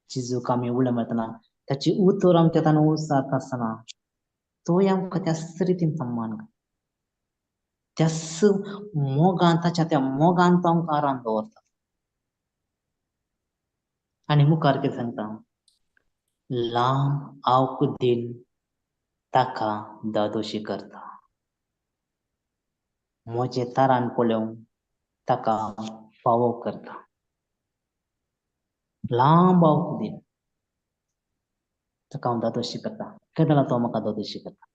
[SPEAKER 2] जेजूक आमी उलो मारतना ताची उतर आमच्या ताणें उचारता आसतना तोय आमकां त्याच रितीन सम्मान करता. त्याच मोगान, ताच्या त्या मोगान तो आमकां आराम दवरता. आनी मुखार कितें सांगता, लांब आवक दिन ताका दादोशी करता, म्हजें तारान पळोवन ताका फावो करता. लांब आवक दिन ताका हांव दादोशी करता. केदला तो म्हाका दादोशी करता,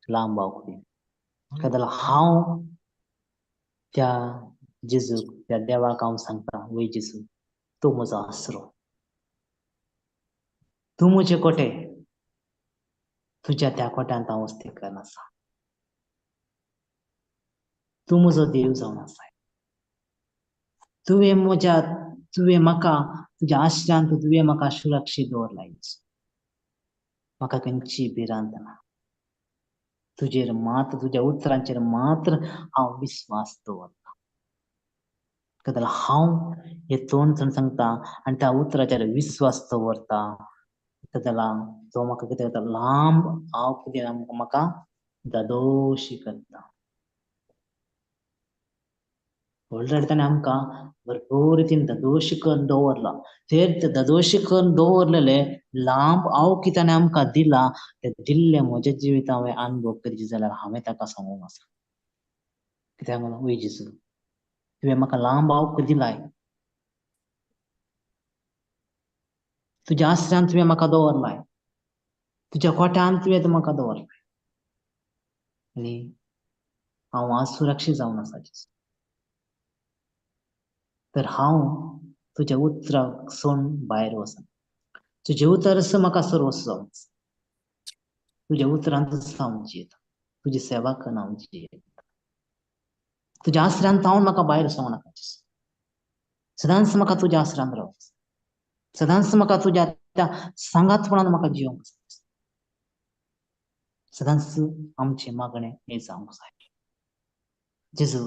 [SPEAKER 2] लांब आवक दिन. केदला हांव त्या जेजूक, त्या देवाक हांव सांगता, वय जेजू, तूं म्हजो आसरो, तूं म्हजे कोटे, तुज्या त्या कोट्यांत हांव वस्ती करना आसा, तूं म्हजो देव जावन आसा. तुवें म्हज्या, तुवें म्हाका तुज्या आश्र्यांत तुवें म्हाका सुरक्षीत दवरला. म्हाका खंयची भिरांत ना. तुजेर मात्र, तुज्या उतरांचेर मात्र हांव विस्वास दवरता. कदल हांव हे तोंड सांगता आनी त्या उतराचेर विस्वास दवरता, तदला तो म्हाका कितें करता, लांब हांव कितें म्हाका दादोशी करता. ऑलरेडी ताणें आमकां भरपूर रितीन दादोशी करून दवरला. ते दादोशी करून दवरलेले लांब आवकी ताणें आमकां दिला. ते दिल्ले म्हज्या जिवितांत हांवें अनुभव करचे जाल्यार हांवें ताका सांगूंक आसा, कित्याक म्हणून, वय जेजू, तुवें म्हाका लांब आवक दिलाय, तुज्या आश्र्यान तुवें म्हाका दवरलाय, तुज्या कोट्यान तुवें म्हाका दवरलाय आनी हांव आज सुरक्षीत जावन आसा जेजू. तर हांव तुज्या उतराक सोडून भायर वचना. तुजें उतर म्हाका सर्वस्व जावन आसा. तुज्या उतरांतच हांव जियेता, तुजी सेवा करून हांव जियेता. तुज्या आश्र्यांत हांव म्हाका भायर वचूंक नाका जेजू. सदांच म्हाका तुज्या आश्र्यांत रावंक जाय. सदांच म्हाका तुज्या त्या सांगातपणान म्हाका जियोंक जाय. सदांच आमचें मागणें हें जावंक जाय. जेजू,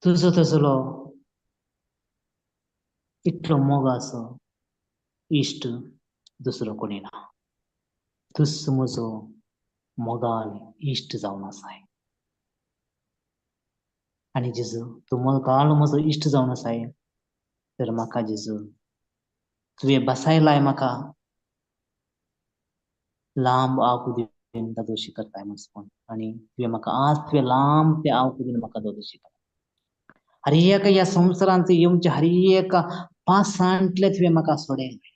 [SPEAKER 2] तुजो तसलो इतलो मोगाचो इश्ट दुसरो कोणी ना. तूच म्हजो मोगाल इश्ट जावन आसाय. आनी जेजू, तूं मोगाल म्हजो इश्ट जावन आसाय, तर म्हाका जेजू तुवें बसायलाय म्हाका लांब आवक दिवन दादोशी करताय म्हूण. आनी तुवें म्हाका आज तुवें लांब ते आवक दिवन म्हाका दादोशी करता. हर एक ह्या संवसारांत येवचे हर एक पासांतले तुवें म्हाका सोडयलें,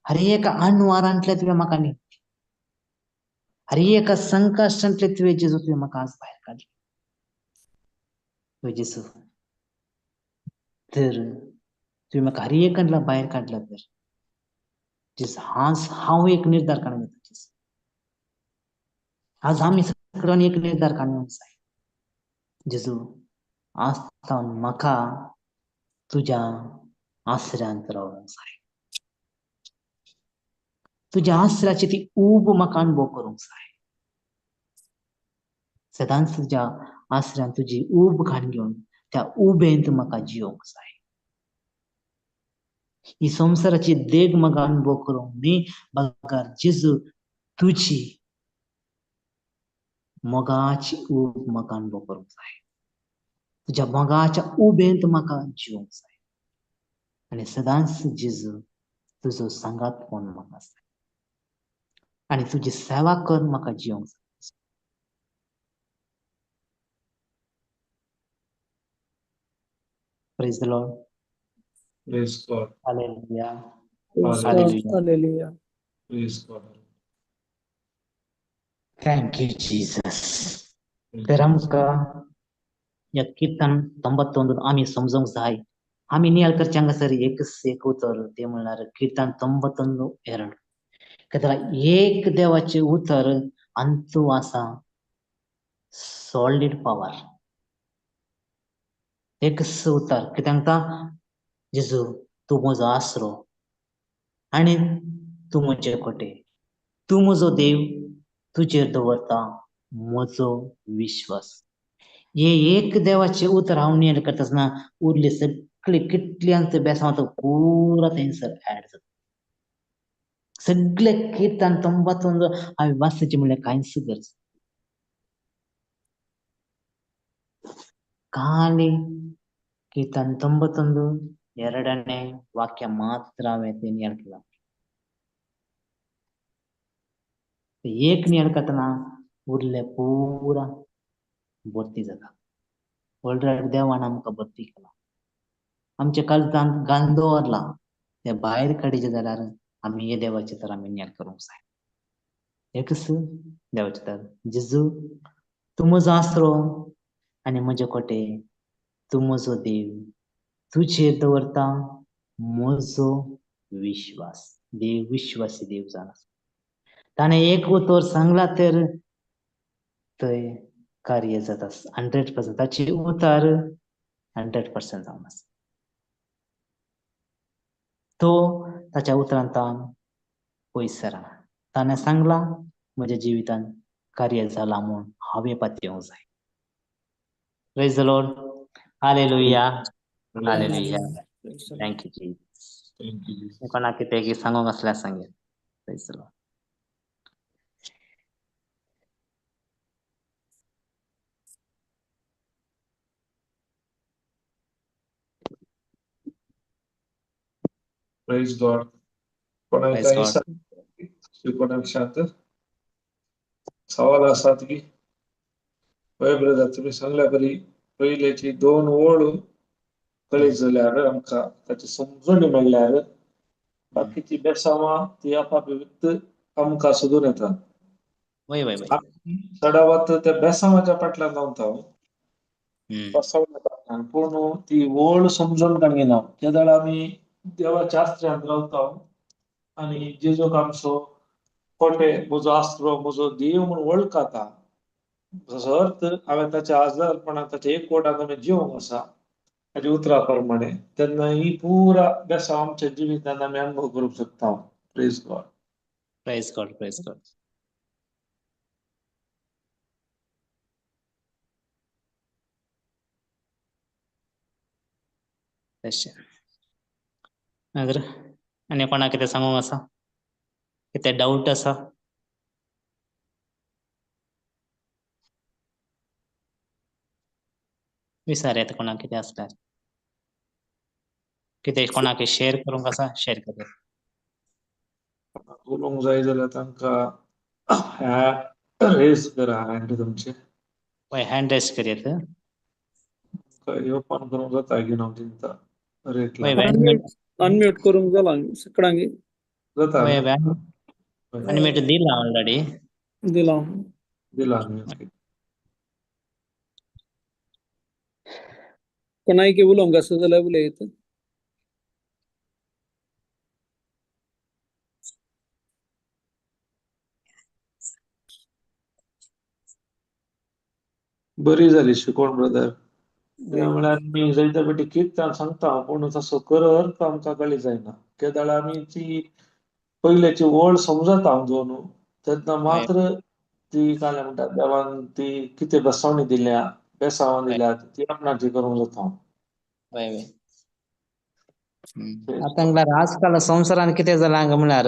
[SPEAKER 2] हर एक अणवारांतले तुवें म्हाका न्ही, हर एक संकश्टांतले तुवें जेजू तुवें म्हाका आज भायर काडलें. जेजू, तर तुवें म्हाका हर एकांतल्या भायर काडला. तर जेजू, आज हांव एक निर्धार काडून घेता जेजू. आज आमी सगळ्यांनी एक निर्धार काडूंक जाय. जेजू, आज सावन म्हाका तुज्या आसऱ्यांत रावंक जाय. तुज्या आसऱ्याची ती ऊब म्हाका अनुभव करूंक जाय. सदांच तुज्या आसऱ्यान तुजी ऊब काडून घेवन त्या उबेंत म्हाका जियोंक जाय. ही संवसाराची देग म्हाका अनुभव करूंक न्ही बगर जेजू तुजी मोगाची ऊब म्हाका अनुभव करूंक जाय. तुज्या मोगाच्या उबेंत म्हाका जिवंक जाय आनी सदांच जेजू तुजो सांगात कोण म्हाका जाय आनी तुजी सेवा करून म्हाका जिवंक जाय. Praise the Lord.
[SPEAKER 3] Praise God.
[SPEAKER 2] Hallelujah.
[SPEAKER 1] Praise God.
[SPEAKER 2] Hallelujah.
[SPEAKER 1] Hallelujah.
[SPEAKER 3] Praise God.
[SPEAKER 2] Thank you Jesus. तर आमकां ह्या किर्तन 91 आमी समजूंक जाय. आमी नियाळ करचे हांगासर एकच एक उतर, तें म्हणल्यार किर्तन 91:2. कित्याक एक देवाचें उतर अंतू आसा सॉलिड पावर. एकच उतर कित्याक सांगता, जेजू तूं म्हजो आसरो आनी तूं म्हजे कोटे, तूं म्हजो देव, तुजेर दवरता म्हजो विश्वास. हे एक देवाचें उतर हांव नियाळ करता आसतना उरले सगळे कितल्यांक बेसांव पुरा थंयसर ऍड जाता. सगळे किर्तन 91 हांवें वाचचें म्हणल्यार कांयच गरज. ಖಾಲಿ कीರ್ತन 91:2 ವಾಕ್ಯ ಮಾತ್ರ हांवें तें नियाळ केलां. एक नियाळ करतना उरले पुरा भरती जाता. ऑलरेडी देवान आमकां भरती केला. आमच्या काळजांत घालून दवरला. ते भायर काडीचे जाल्यार आमी हे देवाचे तर आमी नियाळ करूंक जाय. एकच देवाचे तर जेजू तूं म्हजो आसरो आनी म्हजे कोटे, तूं म्हजो देव, तुजेर दवरता म्हजो विश्वास. देव विश्वासी देव जावन आसा. ताणें एक उतर सांगला तर थंय कार्य जाता 100%. ताची उतर 100% जावन आसा. तो ताच्या उतरांत पयस सरना. ताणें सांगलां म्हज्या जिवितांत कार्य जाला म्हूण हांवें पातयेवंक जाय. Praise the Lord. Hallelujah. Hallelujah.
[SPEAKER 1] Praise the Lord.
[SPEAKER 2] Thank you Jesus.
[SPEAKER 3] Thank you, Jesus.
[SPEAKER 2] कोणाक कितें की सांगूंक आसल्यार सांगेल. Praise the Lord.
[SPEAKER 3] Praise God. कोणाक
[SPEAKER 2] Praise
[SPEAKER 3] काही
[SPEAKER 2] God.
[SPEAKER 3] कोणाक शांत सवाल आसात की होय ब्रदर, तुम्ही सांगल्या बरी पयल्याची 2 ओळ कळी जाल्यार आमकां ताची समजणी मेळ्ळ्यार बाकीची बेसांवां ती आपाप आमकां सोदून येता.
[SPEAKER 2] वय वय वय.
[SPEAKER 3] चडावत त्या बेसांवाच्या फाटल्यान धांवता, बेसांवाच्या फाटल्यान, पूण ती ओळ समजून काडगिना. त्या वेळार आमी देवाच्या आस्त्र्यान रावता आनी जेजूक आमचो कोटे म्हजो आसरो म्हजो देव म्हूण वळखता. जसो अर्थ हांवें ताच्या आजारपणाक ताच्या एकवटान आमी जिवंक आसा ताच्या उतरा प्रमाणे, तेन्ना ही पुरा बेसांव आमच्या जिवितान आमी अनुभव करूंक शकता. Praise God.
[SPEAKER 2] Praise God. Praise God. तशें मागीर आनी कोणाक कितें सांगूंक आसा, कितें डावट आसा? विचार येता कोणाक कितें आसल्यार, कितें कोणाक शेअर करूंक आसा शेअर करूं.
[SPEAKER 3] उलोवंक जाय जाल्यार तांकां रेज करा हँड तुमचे.
[SPEAKER 2] हय, हँड रेज करयात.
[SPEAKER 3] ओपन करूंक जाता की हांव चिंता रेट
[SPEAKER 2] वय
[SPEAKER 1] अनम्यूट करूंक जाला सगळ्यांक
[SPEAKER 3] जाता.
[SPEAKER 2] वय अनम्यूट दिला ऑलरेडी.
[SPEAKER 1] दिला
[SPEAKER 3] दिला न्ही.
[SPEAKER 1] कोणाक उलोवंक आसा जाल्यार उलयत.
[SPEAKER 3] बरी जाली शिकोण ब्रदर. म्हळ्यार आमी जायते फावटी किर्तन सांगता पूण तसो कर अर्थ आमकां कळी जायना. केदळ आमी ती पयल्याची ओळ समजता दोन तेन्ना मात्र ती काय म्हणटा देवान ती कितें बसवणी दिल्या बेसांवां दिल्या ती आपणाची करूंक जाता.
[SPEAKER 2] वय वय. आतां म्हणल्यार आजकाल संवसारान कितें जालां हांगा म्हणल्यार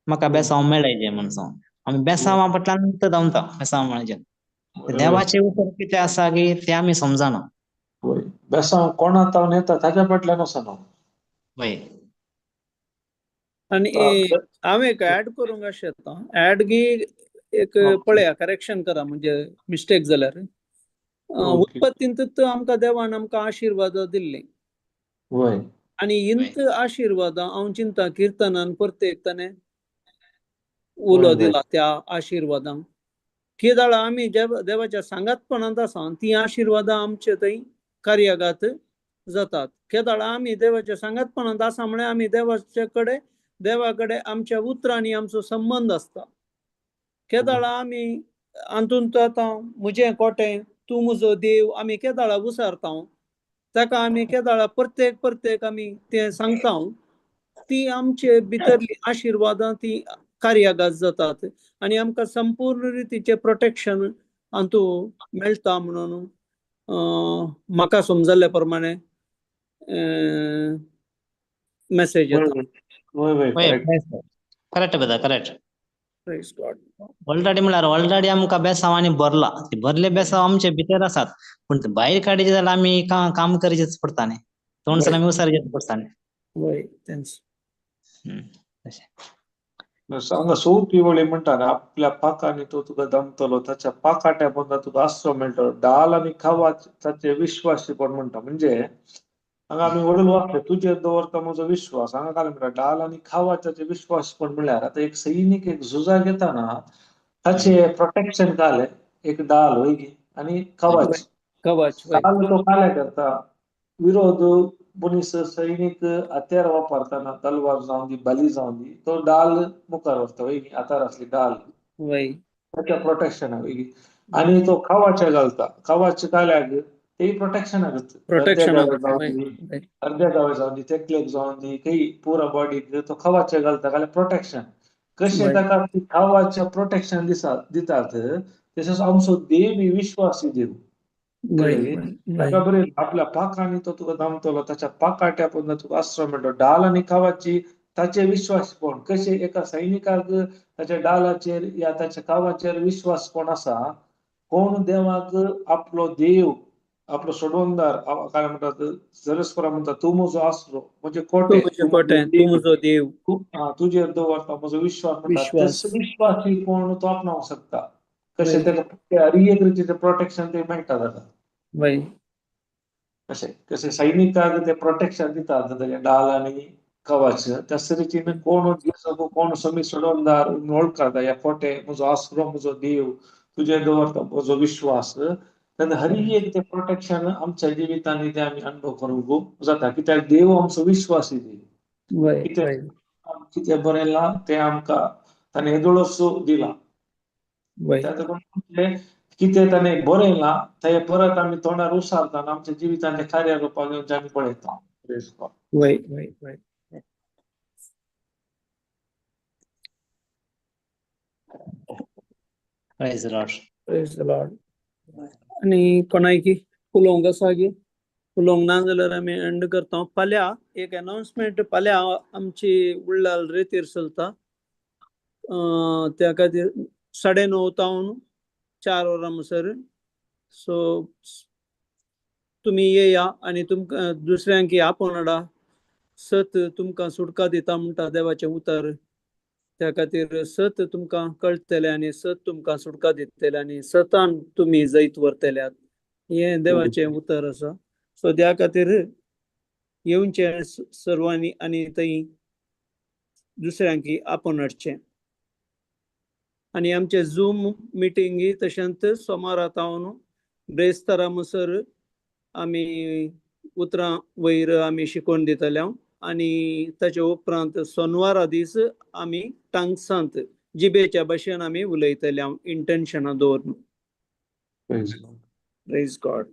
[SPEAKER 2] म्हाका बेसांव मेळायचें म्हण सांग आमी बेसांवा फाटल्यान धांवता बेसांव मेळचें. देवाचें उतर कितें आसा की तें आमी समजना.
[SPEAKER 3] बेसांव कोणा तावन येता ताच्या फाटल्यान वचना.
[SPEAKER 2] वय.
[SPEAKER 1] आनी हांव एक ऍड करूंक अशें येता, ऍड गी एक पळया करेक्शन करा म्हणजे मिस्टेक जाल्यार. उत्पत्तींत आमकां देवान आमकां आशिर्वाद दिल्ली. आनी इंत आशिर्वादां हांव चिंता किर्तनान प्रत्येक ताणें उलो दिला त्या आशिर्वादांक. केदाळा आमी देवाच्या सांगातपणांत आसा ती आशिर्वादां आमचे थंय कार्यागात जातात. केदाळा आमी देवाच्या सांगातपणांत आसा म्हळ्यार आमी देवाचे कडेन देवा कडेन आमच्या उतरांनी आमचो संबंद आसता. केदाळा आमी हातूंत आतां म्हजें कोटें तूं म्हजो देव आमी केदाळा उसारता ताका आमी केदाळा प्रत्येक प्रत्येक आमी तें सांगता ती आमचे भितरली आशिर्वादां ती कार्यागात जातात आनी आमकां संपूर्ण रितीचें प्रोटेक्शन हातूंत मेळटा म्हणून म्हाका समजल्ल्या प्रमाणे मेसेज येता.
[SPEAKER 2] करेक्ट बेदा, करेक्ट. ऑलरेडी म्हणल्यार ऑलरेडी आमकां बेसांवांनी भरला, ते भरले बेसांव आमचे भितर आसात, पूण ते भायर काडचे जाल्यार आमी काम करचेच पडटा न्ही, तोंड आमी उसारचेच पडटा न्ही.
[SPEAKER 1] वय तेंच.
[SPEAKER 3] हांगा सोंपी वळी म्हणटा आपल्या पाकांनी तो तुका दमतलो, ताच्या पाकाट्या पोंदा तुका आसरो मेळटलो, डाल आनी खावाच ताचे विश्वासीपण म्हणटा. म्हणजे हांगा आमी वडील वाचले तुजेर दवरता म्हजो विश्वास. हांगा काय म्हणटा डाल आनी खावाच ताचे विश्वासपण म्हणल्यार आतां एक सैनीक एक झुजाक येताना ताचे प्रोटेक्शन काले एक डाल वय आनी कवच.
[SPEAKER 1] कवच
[SPEAKER 3] डाल तो काले करता विरोध मनीस सैनीक हत्यार वापरताना तलवार जावन दी बाली जावन दी तो डाल मुखार व्हरता वय हातार आसली डाल ताच्या प्रोटेक्शनाक वय. आनी तो कवाचे घालता, कवाच काल्याक तेय प्रोटेक्शनाक अर्द्या गांव जावन दी तेकलेक जावन दी काही पुरा बॉडीक तो कवाचे घालता काल्यार प्रोटेक्शन. कशें ताका कवाचे प्रोटेक्शन दितात तशेंच आमचो देव विश्वासी देव ताका बरें आपल्या पाकांनी तो तुका दामतलो, ताच्या पाकाट्या पोंदा तुका आसरो मेळटलो. डाल आनी कावाची ताचे विश्वासपण कशें एका सैनिकाक ताच्या डालाचेर या ताच्या कावाचेर विश्वासपण आसा. कोण देवाक आपलो देव आपलो सोडवणदार काय म्हणटात जरस्परा म्हणटा तूं म्हजो आसरो म्हजे कोटे
[SPEAKER 1] तूं म्हजो देव
[SPEAKER 3] तुजेर दवरता म्हजो विश्वास म्हणटा. विश्वासी कोण तो आपणावंक शकता कशें ताका हर एक रितीचें प्रोटेक्शन ते मेळटा ताका. कशें कशें सैनिकाक ते प्रोटेक्शन दितात ताच्या डाल आनी कवच त्याच रितीन कोण कोण समी सोडवणदार वळखता ह्या कोटे म्हजो आसरो म्हजो देव तुजेर दवरता म्हजो विश्वास. तेन्ना हर एक ते प्रोटेक्शन आमच्या जिवितांनी ते आमी अनुभव करूंक जाता. कित्याक देव आमचो विश्वासी देव, कितें कितें बरयलां तें आमकां ताणें येदोळच दिलां. कितें ताणें बरयलां तें परत आमी तोंडार उसारता आनी आमच्या जिवितांत तें कार्य रुपान येवन आमी पळयता.
[SPEAKER 2] Praise the Lord.
[SPEAKER 1] Praise the Lord. आनी कोणायकी उलोवंक आसा की उलोवंक ना जाल्यार आमी एंड करता. फाल्यां एक अनावन्समेंट, फाल्यां आमची उल्लाल रेतीर चलता त्या खातीर 9:30 तावन 4 वरां म्हणसर. सो तुमी येया आनी तुमकां दुसऱ्यांक आपोवन हाडा. सत तुमकां सुटका दिता म्हणटा देवाचें उतर, त्या खातीर सत तुमकां कळटलें आनी सत तुमकां सुटका दितलें आनी सतान तुमी जैत व्हरतल्यात, हें देवाचें उतर आसा. सो त्या खातीर येवचें सर्वांनी आनी थंय दुसऱ्यांक आपोवन हाडचें. आनी आमचे झूम मिटिंगी तशेंच सोमारा तावन ब्रेस्तारा म्हणसर आमी उतरां वयर आमी शिकोवन दितले. आनी ताचे उपरांत सोनवारा दीस आमी टांगसांत जिबेच्या भाशेन आमी उलयतले इंटेन्शनां दवरून. Praise God.